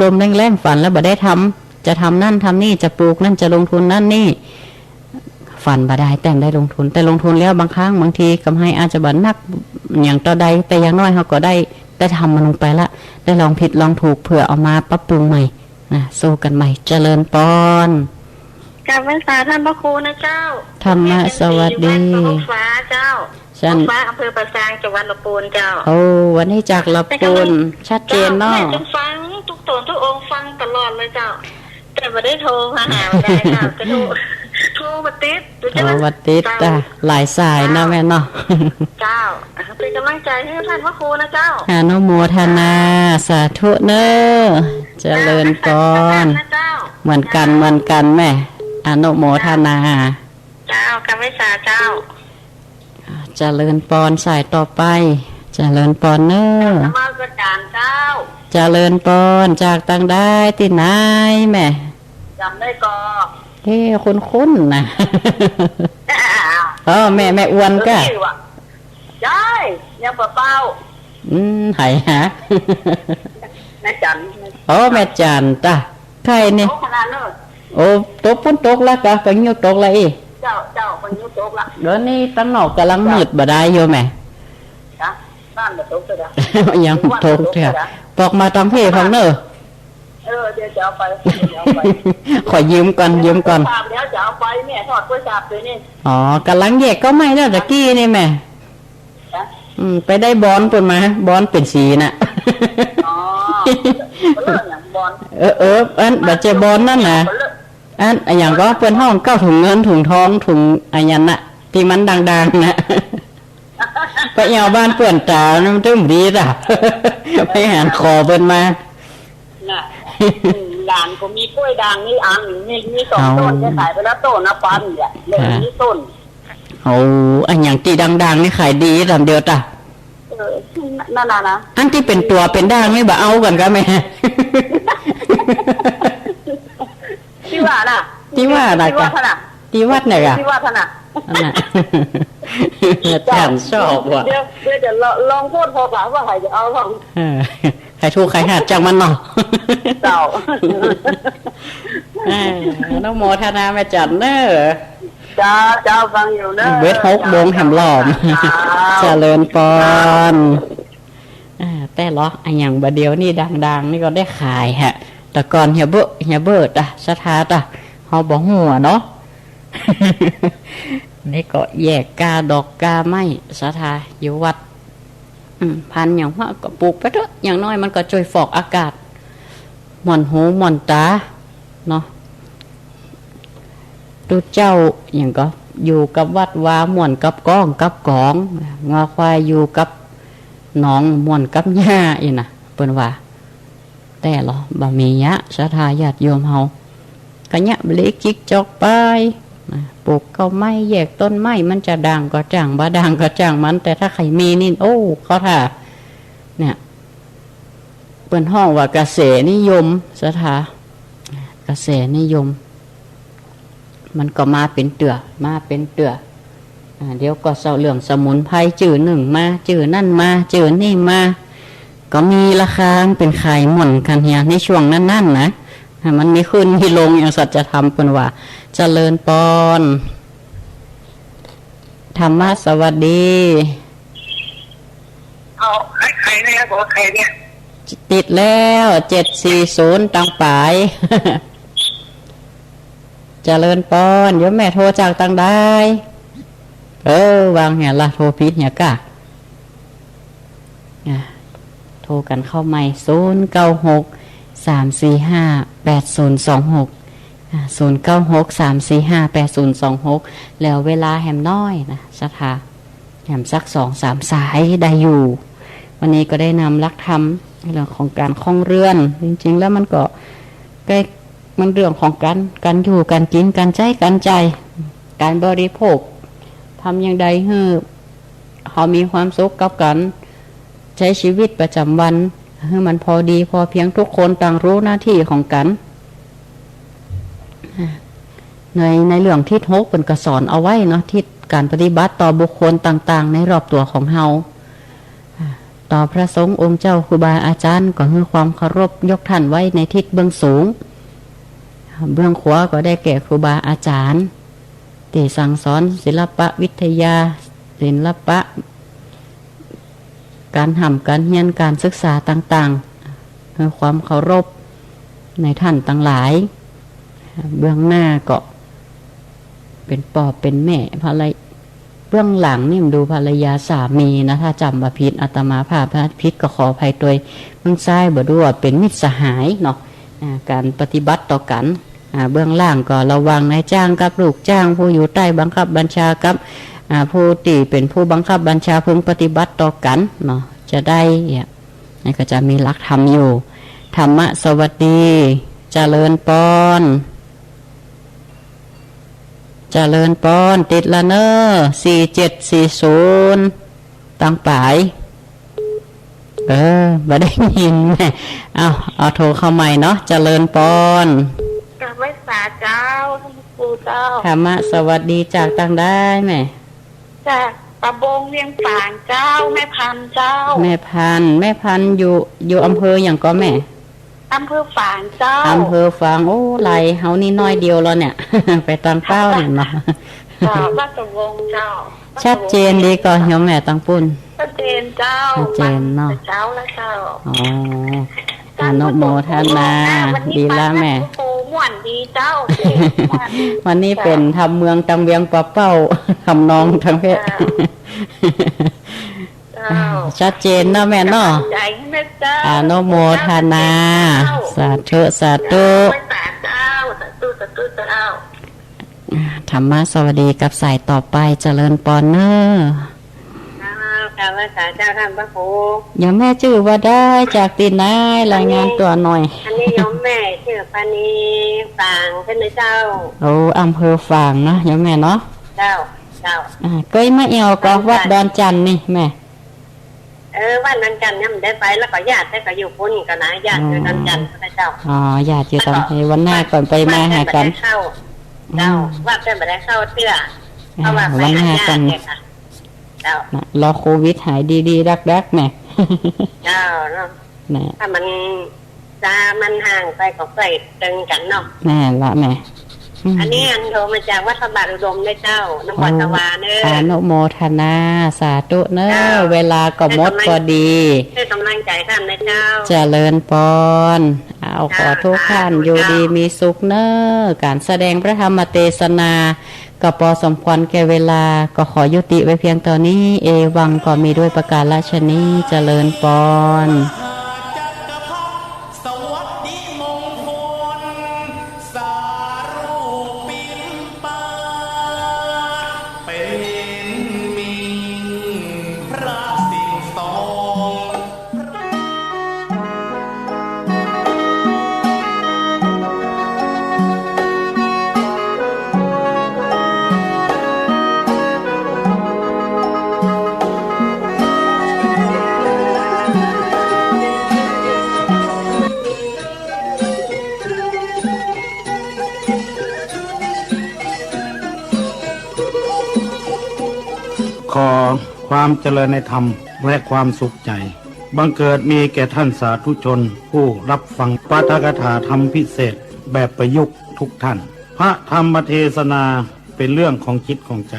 ลมๆแล่งๆ ฝันแล้วบ่ได้ทำ จะทำนั่นทำนี่ จะปลูกนั่น จะลงทุนนั่นนี่ ฝันบ่ดาย แต่ได้ลงทุน แต่ลงทุนแล้วบางครั้งบางทีกำไรอาจจะบ่นักอย่างเต้าใด แต่อย่างน้อยเฮาก็ได้ ได้ทำมันลงไปละ ได้ลองผิดลองถูก เผื่อเอามาปรับปรุงใหม่นะ สู้กั๋นใหม่ เจริญปอน กราบไหว้สาท่านพระครูนะเจ้า ธรรมะสวัสดี แม่เพ็ญศรีอยู่บ้านพระฟ้าเจ้า ชั้น พระฟ้า อำเภอป่าซาง จังหวัดลำพูนเจ้า โอ้ วันนี้จากลำพูน ชัดเจนเนาะ แม่เจ้าฟังทุกต๋นทุกองค์ฟังตลอดเลยเจ้า แต่บ่ได้โทรมาหาได้เจ้า จะโทร โทรบ่ติด โทรบ่ติด เจ้า อ่ะ หลายสายเนาะแม่เนาะ เจ้า เป๋นก๋ำลังใจ๋หื้อท่านพระครูนะเจ้า อนุโมทนา สาธุเน้อ เจริญปอน เจ้า เหมือนกั๋น เหมือนกั๋นแม่ อนุโมทนา เจ้า กราบไหว้สาเจ้า เจริญปอน สายต่อไป เจริญปอนเน้อ นมัสก๋านเจ้า เจริญปอน จากตางใดตี้ไหนแม่ จ๋ำได้ก่อ เอ๊ะ คุ้นๆ นะ อ้าว อ๋อ แม่ แม่อวนก่ะ เออ ใจ้ยังบ่เป้า อืม ใผฮะ แม่จั๋น อ๋อ แม่จั๋นต๊ะ ใค่นี่ ตกขนาดเน้อ โอ้ ตกปุ้นตกละก่ะ ปะงิ้วตกละอี้ เจ้า เจ้า ปะงิ้วตกละ เดี๋ยวนี้ตังนอกก่ำลังมืดบ่ดายอยู่แม่ จ๊ะ บ้านบ่ตกเลยนะ ยังบ่ตกเตื้อ ปอกมาตางเพพ่องเน้อ เออ เดี๋ยวจะเอาไป เดี๋ยวเอาไป ขอยืมก่อน ยืมก่อน เดี๋ยวจะเอาไป แม่ทอดก๋วยจั๊บเลยนี่ อ๋อ ก่ำลังแยกก็ไม่แล้วตะกี้นี่แม่ จ๊ะ อืม ไปได้บอนปู้นมา บอนเป๋นสีน่ะ อ๋อ เปิ้นเรียกหยังบอน เออ เออ อันบ่ใจ้บอนนั่นน่ะ เปิ้นเรียก อัน อะหยังก็เปิ้นฮ้องเก๊าถุงเงินถุงทองถุงอะหยังน่ะ ตี้มันดังๆ น่ะ ไปเอาบ้านเปื้อนต๋า มันตึงดีต๊ะ ไปหันขอเปิ้นมา น่ะ อืม หลานก็มีกล้วยด่างนี่อัน มี มีสองต้น เอา เนี่ยขายไปแล้วต้นนะ ปันเนี่ย เหลือ อ่า นี่ต้น โอ้ อะหยังตี้ดังๆ นี่ขายดีต๋ามเดียวต๊ะ เออ นั่นน่ะนะ อันตี้เป๋นตั๋วเป๋นด่างนี่บ่เอากั๋นก่ะแม่ ตี้ว่าน่ะ ตี้ว่าน่ะ ตี้วัดน่ะ ตี้วัดเนี่ยก่ะ ตี้วัดน่ะ อันน่ะ อาจ๋ารย์ชอบว่ะ เดี๋ยว เดี๋ยวจะลอง ลองโพสต์พอก่ะ ว่าใผจะเอาบ้าง เออ ใผถูกใผหาดจังมันเนาะ เจ้า เออ อนุโมทนาแม่จั๋นเน้อ เจ้า เจ้า ฟังอยู่เน้อ เว็ดหกโมงแหมลอม เจ้า เจริญปอน อ่า แต่เลาะอะหยังบ่าเดี่ยวนี้ดังๆ นี่ก็ได้ขายฮะ แต่ก่อนเหียเบ้อ เหียเบ้อต๊ะ ศรัทธาต๊ะ เฮาบ่ฮู้อะเนาะ นี่ก็แยกก้าดอกก้าไม้ ศรัทธา อยู่วัด อืม พันธุ์หยังวะ ก็ปลูกไปเต๊อะ อย่างน้อยมันก็จ้วยฟอกอากาศ หม่อนหูหม่อนต๋า เนาะ ตุ๊เจ้าหยังก็อยู่กับวัดวา ม่วนกับก้องกับกอง งัวควายอยู่กับหนอง ม่วนกับหญ้า อี้น่ะ เปิ้นว่า แต่เลาะบ่มีเยียะ ศรัทธาญาติโยมเฮา ก็เยียะบริกิกจอกไป นะ ปลูกเก๊าไม้ แยกต้นไม้ มันจะด่างก็จ้าง บ่ด่างก็จ้างมัน แต่ถ้าใผมีนี่ โอ้ เข้าท่า เนี่ย เปิ้นฮ้องว่ากระแสนิยม ศรัทธา กระแสนิยม มันก็มาเป๋นเตื้อ มาเป๋นเตื้อ อ่า เดี๋ยวก็เศร้าเรื่องสมุนไพร จื้อนึ่งมา จื้อนั่นมา จื้อนี่มา ก็มีราคาเป๋นขายม่วนกั๋นเหีย ในช่วงนั้นๆ นะ อ่า มันมีขึ้นมีลงอย่างสัจธรรมเปิ้นว่า เจริญปอน ธรรมะสวัสดี เอา ใคร ใครเนี่ย บอกว่าใครเนี่ย ติดแล้ว เจ็ดสี่ศูนย์ ตังป๋าย เจริญปอน โยมแม่โทรจากตางใด เออ วางเหียละ โทรผิดเหียก้า อ่ะ โทรกั๋นเข้าใหม่ ศูนย์เก้าหก สามสี่ห้า แปดศูนย์สองหก อ่ะ ศูนย์เก้าหก สามสี่ห้า แปดศูนย์สองหก แล้วเวลาแหมน้อยนะ ศรัทธา แหมสักสองสามสายได้อยู่ วันนี้ก็ได้นำหลักธรรมเรื่องของก๋านครองเรือน จริงๆ แล้วมันก็ ก็มันเรื่องของก๋าน ก๋านอยู่ ก๋านกิ๋น ก๋านใจ๊ ก๋านจ่าย ก๋านบริโภค ทำอย่างใดหื้อ เฮามีความสุขกับก๋านใจ๊ชีวิตประจ๋ำวัน หื้อมันพอดีพอเปียง ทุกคนต่างฮู้หน้าตี้ของกั๋น ใน ในเรื่องทิศหกเปิ้นก็สอนเอาไว้เนาะ ทิศก๋านปฏิบัติต่อบุคคลต่างๆ ในรอบตั๋วของเฮา ต่อพระสงฆ์องค์เจ้าครูบาอาจ๋ารย์ ก็หื้อความเคารพยกต้านไว้ในทิศเบื้องสูง เบื้องขวาก็ได้แก่ครูบาอาจ๋ารย์ ตี้สั่งสอนศิลปะวิทยา ศิลปะ ก๋านฮ่ำก๋านเฮียน ก๋านศึกษาต่างๆ หื้อความเคารพในต้านตังหลาย เบื้องหน้าก็เป๋นป้อเป๋นแม่ ภรรย- เบื้องหลังนี่มันดูภรรยาสามีนะ ถ้าจ๋ำบ่ผิด อาตมาภาพผิดก็ขออภัยตวย เบื้องซ้ายบ่ดูว่าเป๋นมิตรสหายเนาะ อ่า ก๋านปฏิบัติต่อกั๋น อ่า เบื้องล่างก็ระหว่างนายจ้างกับลูกจ้าง ผู้อยู่ใต้บังคับบัญชากับ อ่า ผู้ตี้เป๋นผู้บังคับบัญชา พึงปฏิบัติต่อกั๋นเนาะ จะได้เนี่ย นี่ก็จะมีหลักธรรมอยู่ ธรรมะสวัสดี เจริญปอน เจริญปอน ติดละเน้อ สี่เจ็ดสี่ศูนย์ ตังป๋าย เออ บ่ได้ยินแม่ เอา เอาโทรเข้าใหม่เนาะ เจริญปอน กราบไหว้สาเจ้า ท่านปู่เจ้า ธรรมะสวัสดีจากตางใดแม่ จากป่าบงเวียงฝางเจ้า แม่พันเจ้า แม่พัน แม่พันอยู่ อยู่อำเภอหยังก่อแม่ อำเภอฝางเจ้า อำเภอฝาง โอ้ ไลเฮานี่น้อยเดียวแล้วเนี่ย ไปตางเป้าเนี่ยเนาะ เจ้า ราชวงศ์เจ้า ชัดเจนดีก่อโยมแม่ตางปุ้น ชัดเจนเจ้า ชัดเจนเนาะ มาแต่เช้าแล้วเจ้า อ๋อ อนุโมทนา วันนี้ ดีละแม่ ฟังหลวงปู่ม่วนดีเจ้า ม่วน วันนี้เป๋นธรรมเมืองตางเวียงป่าเป้า ทำนองตางเพชร เจ้า เจ้า ชัดเจนเนาะแม่เนาะ ใจแม่เจ้า อนุโมทนา เจ้า สาธุ สาธุ เจ้า สาธุ สาธุ สาธุเจ้า ธรรมะสวัสดีกับสายต่อไป เจริญปอนเน้อ เจ้า กราบไหว้สาเจ้าท่านพระครู โยมแม่จื้อว่าใด จากตี้ไหน รายงานตั๋วหน่อย อันนี้โยมแม่จื้อปานี ฝางเจ้า โอ้ อำเภอฝางเนาะ โยมแม่เนาะ เจ้า เจ้า อ่า เกยมาแอ่วก่อ วัดดอนจันทน์นี่แม่ เออ วัดดอนจันทน์ยังบ่ได้ไป แล้วก็ญาติแต่ก็อยู่ปุ้นก็นะ ญาติอยู่ดอนจันทน์ก็ได้เจ้า อ๋อ ญาติอยู่ตาง วันหน้าก่อนไปมาหากั๋น เจ้า วัดแต่บ่ได้เข้าเตื้อ เพราะว่าไปหาญาติเนี่ยค่ะ เจ้า นะ รอโควิดหายดีๆ ดักๆ แม่ เจ้าเนาะ นะ ถ้ามัน จะมันห่างไปก็ใกล้เติงกั๋นเนาะ แม่นละแม่ อืม อันนี้อันโทรมาจากวัดพระบาทอุดมนะเจ้า นครสวรรค์เด้อ อนุโมทนา สาธุเน้อ เจ้า เวลาก็หมดพอดี ให้กำลังใจท่านนะเจ้า เจริญปอน เอา ขอทุกท่านอยู่ดีมีสุขเน้อ ก๋านแสดงพระธรรมเตสนา ก็ปอสมควรแก่เวลา ก็ขอยุติไว้เพียงเต้านี้ เอวัง ก็มีด้วยประการฉะนี้ เจริญปอน สวัสดีมงคล สารูปปิณปาต เป็นมิ่งพระสิงห์ทอง ขอความเจริญในธรรมและความสุขใจ บังเกิดมีแก่ท่านสาธุชนผู้รับฟังปาฐกถาธรรมพิเศษแบบประยุกต์ทุกท่าน พระธรรมเทศนาเป็นเรื่องของจิตของใจ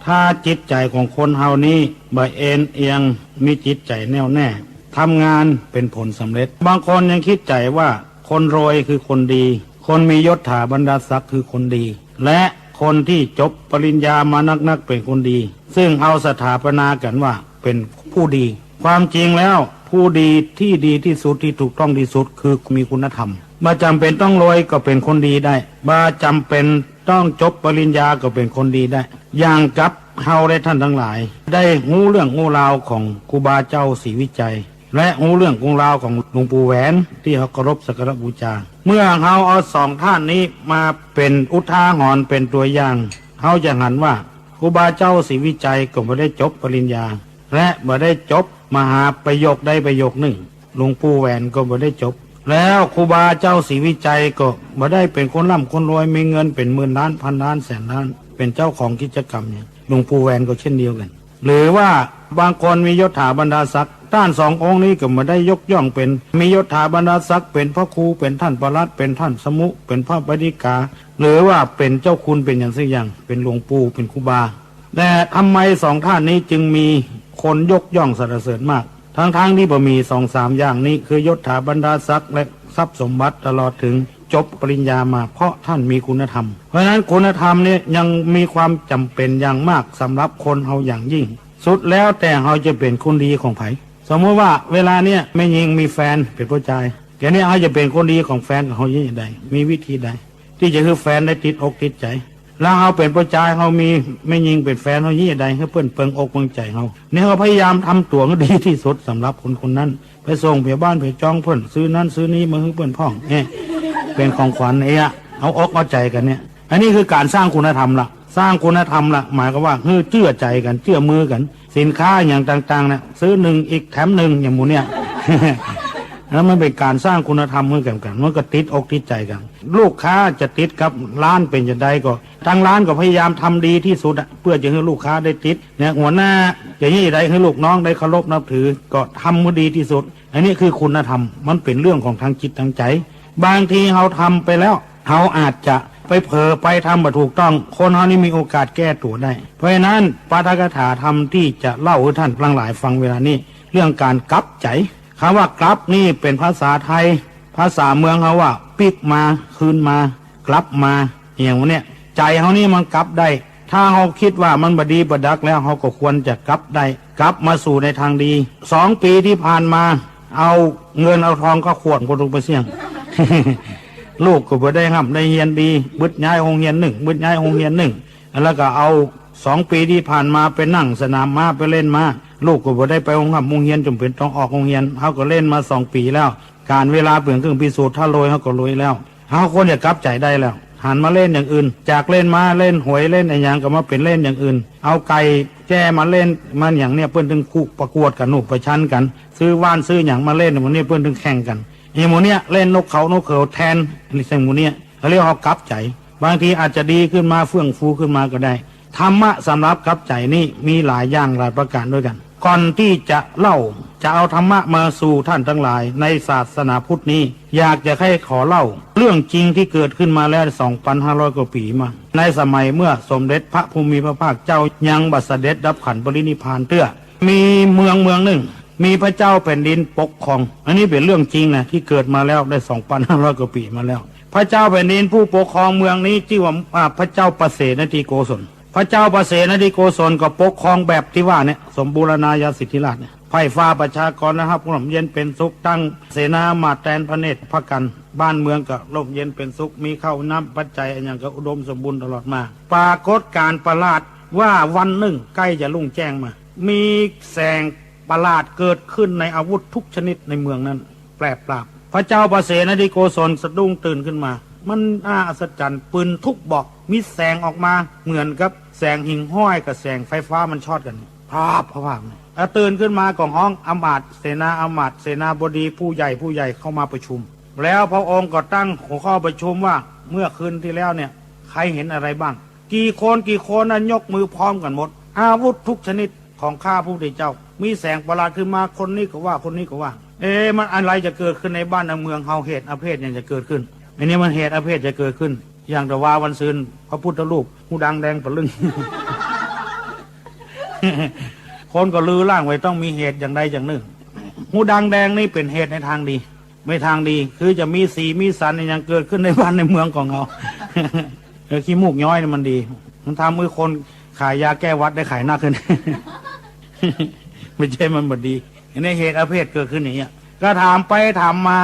ถ้าจิตใจของคนเฮานี้บ่เอนเอียง มีจิตใจแน่วแน่ ทำงานเป็นผลสำเร็จ บางคนยังคิดใจว่าคนรวยคือคนดี คนมียศถาบรรดาศักดิ์คือคนดี และคนที่จบปริญญามานักๆ เป็นคนดี ซึ่งเฮาสถาปนากั๋นว่าเป็นผู้ดี ความจริงแล้วผู้ดีที่ดีที่สุด ที่ถูกต้องที่สุดคือมีคุณธรรม บ่จ๋ำเป็นต้องรวยก็เป็นคนดีได้ บ่จ๋ำเป็นต้องจบปริญญาก็เป็นคนดีได้ อย่างกับเฮาและท่านทั้งหลาย ได้ฮู้เรื่องฮู้ราวของครูบาเจ้าศรีวิชัย และฮู้เรื่องฮู้ราวของหลวงปู่แหวนที่เฮาเคารพสักการะบูชา เมื่อเฮาเอาสองท่านนี้มาเป็นอุทาหรณ์เป็นตัวอย่าง เฮาจะหันว่าครูบาเจ้าศรีวิชัยก็บ่ได้จบปริญญา และบ่ได้จบมหาประโยคใดประโยคนึ่ง หลวงปู่แหวนก็บ่ได้จบ แล้วครูบาเจ้าศรีวิชัยก็บ่ได้เป๋นคนร่ำคนรวย มีเงินเป๋นหมื่นล้านพันล้านแสนล้าน เป๋นเจ้าของกิจกรรมหยัง หลวงปู่แหวนก็เช่นเดียวกั๋น หรือว่าบางคนมียศถาบรรดาศักดิ์ ต้านสององค์นี้ก็บ่ได้ยกย่องเป๋น มียศถาบรรดาศักดิ์ เป๋นพระครู เป๋นต้านปลัด เป๋นต้านสมุ เป๋นพระปฏิกา หรือว่าเป๋นเจ้าคุณ เป๋นหยังสักอย่าง เป๋นหลวงปู่ เป๋นครูบา แต่ทำไมสองต้านนี้จึงมีคนยกย่องสรรเสริญมาก ทั้งๆ ตี้บ่มีสองสามอย่างนี้ คือยศถาบรรดาศักดิ์และทรัพย์สมบัติ ตลอดเถิงจบปริญญามา เพราะต้านมีคุณธรรม เพราะฉะนั้นคุณธรรมเนี่ยยังมีความจ๋ำเป๋นอย่างมากสำหรับคนเฮาอย่างยิ่ง สุดแล้วแต่เฮาจะเป๋นคนดีของใผ สมมุติว่าเวลาเนี้ยแม่ญิงมีแฟนเป๋นผู้จาย แกเนี่ยเฮาจะเป๋นคนดีของแฟนของเฮาอย่างใด มีวิธีใด ตี้จะหื้อแฟนได้ติดอกติดใจ๋ แล้วเฮาเป๋นผู้จาย เฮามีแม่ญิงเป๋นแฟนเฮาอย่างใด หื้อเปิ้นเปิงอกเปิงใจ๋เฮา เนี่ยเฮาพยายามทำตั๋วหื้อดีตี้สุดสำหรับคนคนนั้น ไปส่งเผียบ้านเผียจองเปิ้น ซื้อนั้นซื้อนี้มาหื้อเปิ้นพ่อง เนี่ย เป๋นของขวัญเนี่ย เอาอกเอาใจ๋กั๋นเนี่ย อันนี้คือก๋านสร้างคุณธรรมละ สร้างคุณธรรมละ หมายความว่าหื้อเจื้อใจ๋กั๋น เจื้อมือกั๋น สินค้าอย่างต่างๆ เนี่ย ซื้อนึ่งอีกแถมนึ่ง อย่างหมู่เนี่ย แล้วมันเป๋นก๋านสร้างคุณธรรมหื้อกั๋น มันก็ติดอกติดใจ๋กั๋น ลูกค้าจะติดกับร้านเป๋นจะใดก็ ทางร้านก็พยายามทำดีตี้สุดอะ เปื้อจะหื้อลูกค้าได้ติด เนี่ย หัวหน้าจะหื้อใดหื้อลูกน้องได้เคารพนับถือ ก็ทำหื้อดีตี้สุด อันนี้คือคุณธรรม มันเป๋นเรื่องของทางจิตทางใจ๋ บางทีเฮาทำไปแล้ว เฮาอาจจะไปเผลอไปทำบ่ถูกต้อง คนเฮานี่มีโอกาสแก้ตั๋วได้ เพราะฉะนั้นปาฐกถาธรรมตี้จะเล่าหื้อต้านตังหลายฟังเวลานี้ เรื่องก๋านกลับใจ๋ กำว่ากลับนี่เป๋นภาษาไทย ภาษาเมืองเฮาว่าปิ๊กมา คืนมา กลับมา อย่างเนี้ย ใจ๋เฮานี่มันกลับได้ ถ้าเฮากึ๊ดว่ามันบ่ดีบ่ดักแล้ว เฮาก็ควรจะกลับได้ กลับมาสู่ในตางดี สองปี๋ตี้ผ่านมา เอาเงินเอาตองเข้าข้วงก็ถูกไปเสี้ยง ลูกก็บ่ได้ฮ่ำได้เฮียนดี บึดย้ายโฮงเฮียนนึ่ง บึดย้ายโฮงเฮียนนึ่ง แล้วก็เอาสองปี๋ตี้ผ่านมาไปนั่งสนามม้า ไปเล่นม้า ลูกก็บ่ได้ไปโฮงฮ่ำโฮงเฮียน จ๋ำเป๋นต้องออกโฮงเฮียน เฮาก็เล่นมาสองปี๋แล้ว ก๋านเวลาเป๋นเครื่องพิสูจน์ ถ้ารวยเฮาก็รวยแล้ว เฮาควรจะกลับใจ๋ได้แล้ว หันมาเล่นอย่างอื่น จากเล่นม้า เล่นหวย เล่นอะหยัง ก็มาเป๋นเล่นอย่างอื่น เอาไก่แจ้มาเล่น มันอย่างเนี้ย เปิ้นตึงคู่ประกวดกั๋น หมู่ประชันกั๋น ซื้อว่านซื้อหยังมาเล่น หมู่เนี้ย เปิ้นตึงแข่งกั๋น ไอ้หมู่เนี้ย เล่นนกเขานกเขาแทน อันนี้เสี้ยงหมู่เนี้ย เขาเรียกว่ากลับใจ๋ บางทีอาจจะดีขึ้นมา เฟื่องฟูขึ้นมาก็ได้ ธรรมะสำหรับกลับใจ๋นี่มีหลายอย่างหลายประก๋านด้วยกั๋น ก่อนตี้จะเล่า จะเอาธรรมะมาสู่ต้านตังหลายในศาสนาพุทธนี้ อยากจะใค่ขอเล่าเรื่องจริงตี้เกิดขึ้นมาแล้วสองปันห้าร้อยกว่าปี๋มา ในสมัยเมื่อสมเด็จพระผู้มีพระภาคเจ้ายังบ่เสด็จดับขันธ์ปรินิพพานเตื้อ มีเมืองเมืองนึ่ง มีพระเจ้าแผ่นดินปกครอง อันนี้เป๋นเรื่องจริงนะ ตี้เกิดมาแล้วได้สองปันห้าร้อยกว่าปี๋มาแล้ว พระเจ้าแผ่นดินผู้ปกครองเมืองนี้จื้อว่า อ่า พระเจ้าปเสนทิโกศล พระเจ้าปเสนทิโกศลก็ปกครองแบบตี้ว่าเนี่ย สมบูรณาญาสิทธิราชย์เนี่ย ใฝ่ฟ้าประชากรนะครับ ร่มเย็นเป๋นสุข ตั้งเสนามาตย์แตนพระเนตรพระกัน บ้านเมืองก็ร่มเย็นเป๋นสุข มีข้าวน้ำปัจจัยอะหยังก็อุดมสมบูรณ์ตลอดมา ปรากฏก๋ารณ์ประหลาดว่าวันนึ่งใก้จะรุ่งแจ้งมา มีแสงประหลาดเกิดขึ้นในอาวุธทุกชนิดในเมืองนั้น แปรปราบ พระเจ้าปเสนทิโกศลสะดุ้งตื่นขึ้นมา มันน่าอัศจรรย์ ปืนทุกบอก มีแสงออกมาเหมือนกับแสงหิ่งห้อยกับแสงไฟฟ้ามันช็อตกั๋น พราบ พราบ พราบ อ่ะ ตื่นขึ้นมาก็ฮ้องอำมาตย์ เสนาอำมาตย์ เสนาบดี ผู้ใหญ่ ผู้ใหญ่เข้ามาประชุม แล้วพระองค์ก็ตั้งหัวข้อประชุมว่า เมื่อคืนที่แล้วเนี่ย ใครเห็นอะไรบ้าง กี่คน กี่คนนั้นยกมือพร้อมกั๋นหมด อาวุธทุกชนิดของข้าพระพุทธเจ้า มีแสงประหลาดขึ้นมา คนนี้ก็ว่า คนนี้ก็ว่า เอ๊ะ มันอะไรจะเกิดขึ้นในบ้านในเมืองเฮา เหตุอาเพศหยังจะเกิดขึ้น อันนี้มันเหตุอาเพศจะเกิดขึ้น อย่างแต่ว่าวันซืนพระพุทธรูปฮูดังแดงปะลึง คนก็ลือล่างไว้ต้องมีเหตุอย่างใดอย่างนึ่ง ฮูดังแดงนี่เป๋นเหตุในตางดี ในตางดี คือจะมีสีมีสันอะหยังเกิดขึ้นในบ้านในเมืองของเฮา เออ ขี้มูกย้อยนี่มันดี มันทำหื้อคนขายยาแก้หวัดได้ขายนักขึ้น บ่ใจ้มันบ่ดี อันนี้เหตุอาเพศเกิดขึ้นอย่างเนี้ย ก็ถามไปถามมา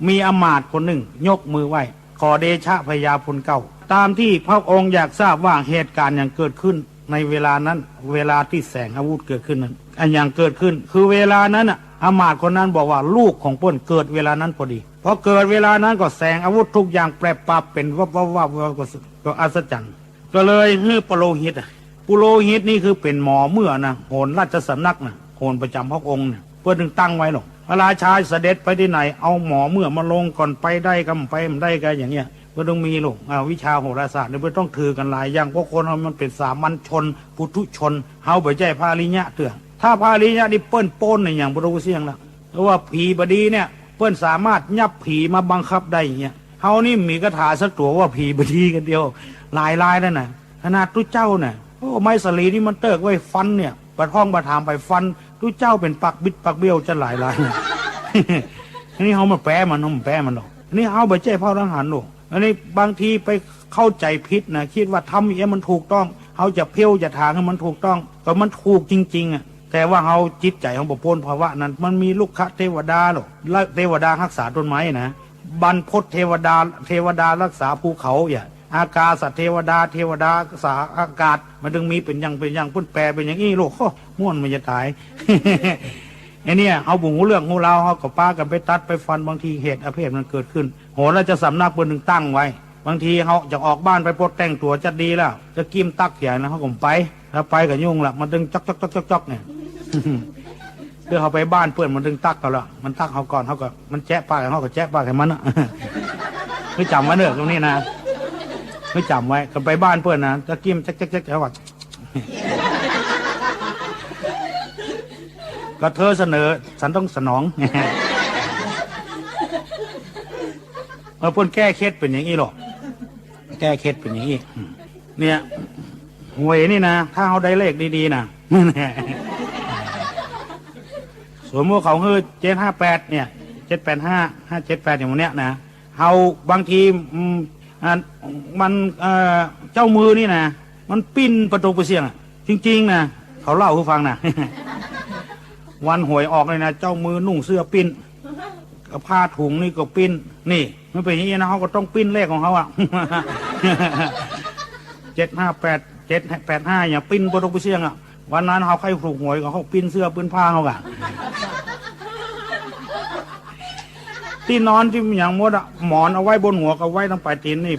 มีอำมาตย์คนนึ่งยกมือไหว้ ขอเดชะพญาพุทธเกล้า ตามตี้พระองค์อยากทราบว่าเหตุก๋ารณ์หยังเกิดขึ้นในเวลานั้น เวลาตี้แสงอาวุธเกิดขึ้นนั้น อะหยังเกิดขึ้น คือเวลานั้นน่ะ อำมาตย์คนนั้นบอกว่าลูกของเปิ้นเกิดเวลานั้นพอดี พอเกิดเวลานั้นก็แสงอาวุธทุกอย่างแปรปรับเป๋นวับวับวับวับ ก็ ก็อัศจรรย์ ก็เลยหื้อปุโรหิตอะ ปุโรหิตนี่คือเป๋นหมอเมื่อนะ โหรราชสำนักนะ โหรประจ๋ำพระองค์เนี่ย เปิ้นตึงตั้งไว้หรอก พระราชาเสด็จไปตี้ไหน เอาหมอเมื่อมาลงก่อน ไปได้กำ ไปบ่ได้กำ อย่างเงี้ย เปิ้นตึงมีหรอก อ่า วิชาโหราศาสตร์เนี่ยเปิ้นต้องถือกั๋นหลายอย่าง เพราะคนเฮามันเป๋นสามัญชน ปุถุชน เฮาบ่ใจ้พระอริยะเตื้อ ถ้าพระอริยะนี่เปิ้นป๊นในอย่างปุโรหิตเสี้ยงแล้ว เพราะว่าผีบ่ดีเนี่ย เปิ้นสามารถยับผีมาบังคับได้อย่างเงี้ย เฮานี่มีคาถาสักตั๋วว่าผีบ่ดีกั๋นเดียว หลายรายแล้วนะ ขนาดตุ๊เจ้าน่ะ โอ้ ไม้สาลีนี่มันเติ๊กไว้ฟันเนี่ย บ่ท่องบ่ถามไปฟัน ตุ๊เจ้าเป๋นปากบิดปากเบี้ยวจะหลายราย อันนี้เฮาบ่แปมัน เฮาบ่แปมันหรอก อันนี้เฮาบ่ใจ้พระอรหันต์หรอก อันนี้บางทีไปเข้าใจ๋ผิดนะ กึ๊ดว่าทำอย่างเงี้ยมันถูกต้อง เฮาจะเพี้ยวจะถางหื้อมันถูกต้อง ก็มันถูกจริงๆ อะ แต่ว่าเฮาจิตใจ๋เฮาบ่ป๊นภาวะนั้น มันมีรุกขเทวดาหรอก และเทวดาฮักษาต้นไม้นะ บรรพตเทวดา เทวดาฮักษาภูเขา อย่างอากาศเทวดา เทวดาฮักษาอากาศ มันตึงมีเป๋นอย่างเป๋นอย่าง เปิ้นแปเป๋นอย่างอี้ลูก โอ้ ม่วนมันจะต๋าย ไอ้เนี่ย เฮาบ่ฮู้เรื่องฮู้ราว เฮาก็ปากั๋นไปตัดไปฟัน บางทีเหตุอเพศมันเกิดขึ้น โหราชสำนักเปิ้นตึงตั้งไว้ บางทีเฮาจะออกบ้านไปปดแต่งตั๋วจัดดีแล้ว จะกึ๊ดตั๊กเหียนะ เฮาก็บ่ไป ถ้าไปก็ยุ่งละ มันตึงจ๊อกๆๆๆๆ เนี่ย คือเฮาไปบ้านเปิ้นมันตึงตั๊กเฮาละ มันตั๊กเฮาก่อน เฮาก็ มันแจ๊ะปาก เฮาก็แจ๊ะปากหื้อมันอะ คือจ๋ำไว้เน่อตรงนี้นะ คือจ๋ำไว้ ก็ไปบ้านเปิ้นนะ จะกึ๊ดแจ๊ะๆๆ เฮาก็ ก็เธอเสนอ ฉันต้องสนอง เออ เปิ้นแก้เคล็ดเป๋นอย่างอี้หรอก แก้เคล็ดเป๋นอย่างอี้ อืม เนี่ย หวยนี่นะ ถ้าเฮาได้เลขดีๆ นะ สมมุติเขาหื้อ เจ็ดห้าแปด เนี่ย เจ็ดแปดห้า ห้าเจ็ดแปด อย่างพวกเนี้ยนะ เฮาบางที อืม อ่า มัน เอ่อ เจ้ามือนี่นะ มันปิ้นปะตงปะเสี้ยงอะ จริงๆ นะ เขาเล่าหื้อฟังนะ วันหวยออกเลยนะ เจ้ามือนุ่งเสื้อปิ้น กับผ้าถุงนี่ก็ปิ้น นี่ มันเป๋นอย่างนี้นะ เฮาก็ต้องปิ้นเลขของเฮาอะ เจ็ดห้าแปด เจ็ดแปดห้า เนี่ย ปิ้นปะตงปะเสี้ยงอะ วันนั้นเฮาใค่ถูกหวยก็เฮาปิ้นเสื้อปิ้นผ้าเฮากะ ตี้นอนตี้หยังหมดอะ หมอนเอาไว้บนหัวกับไว้ตางป๋ายตี๋นนี่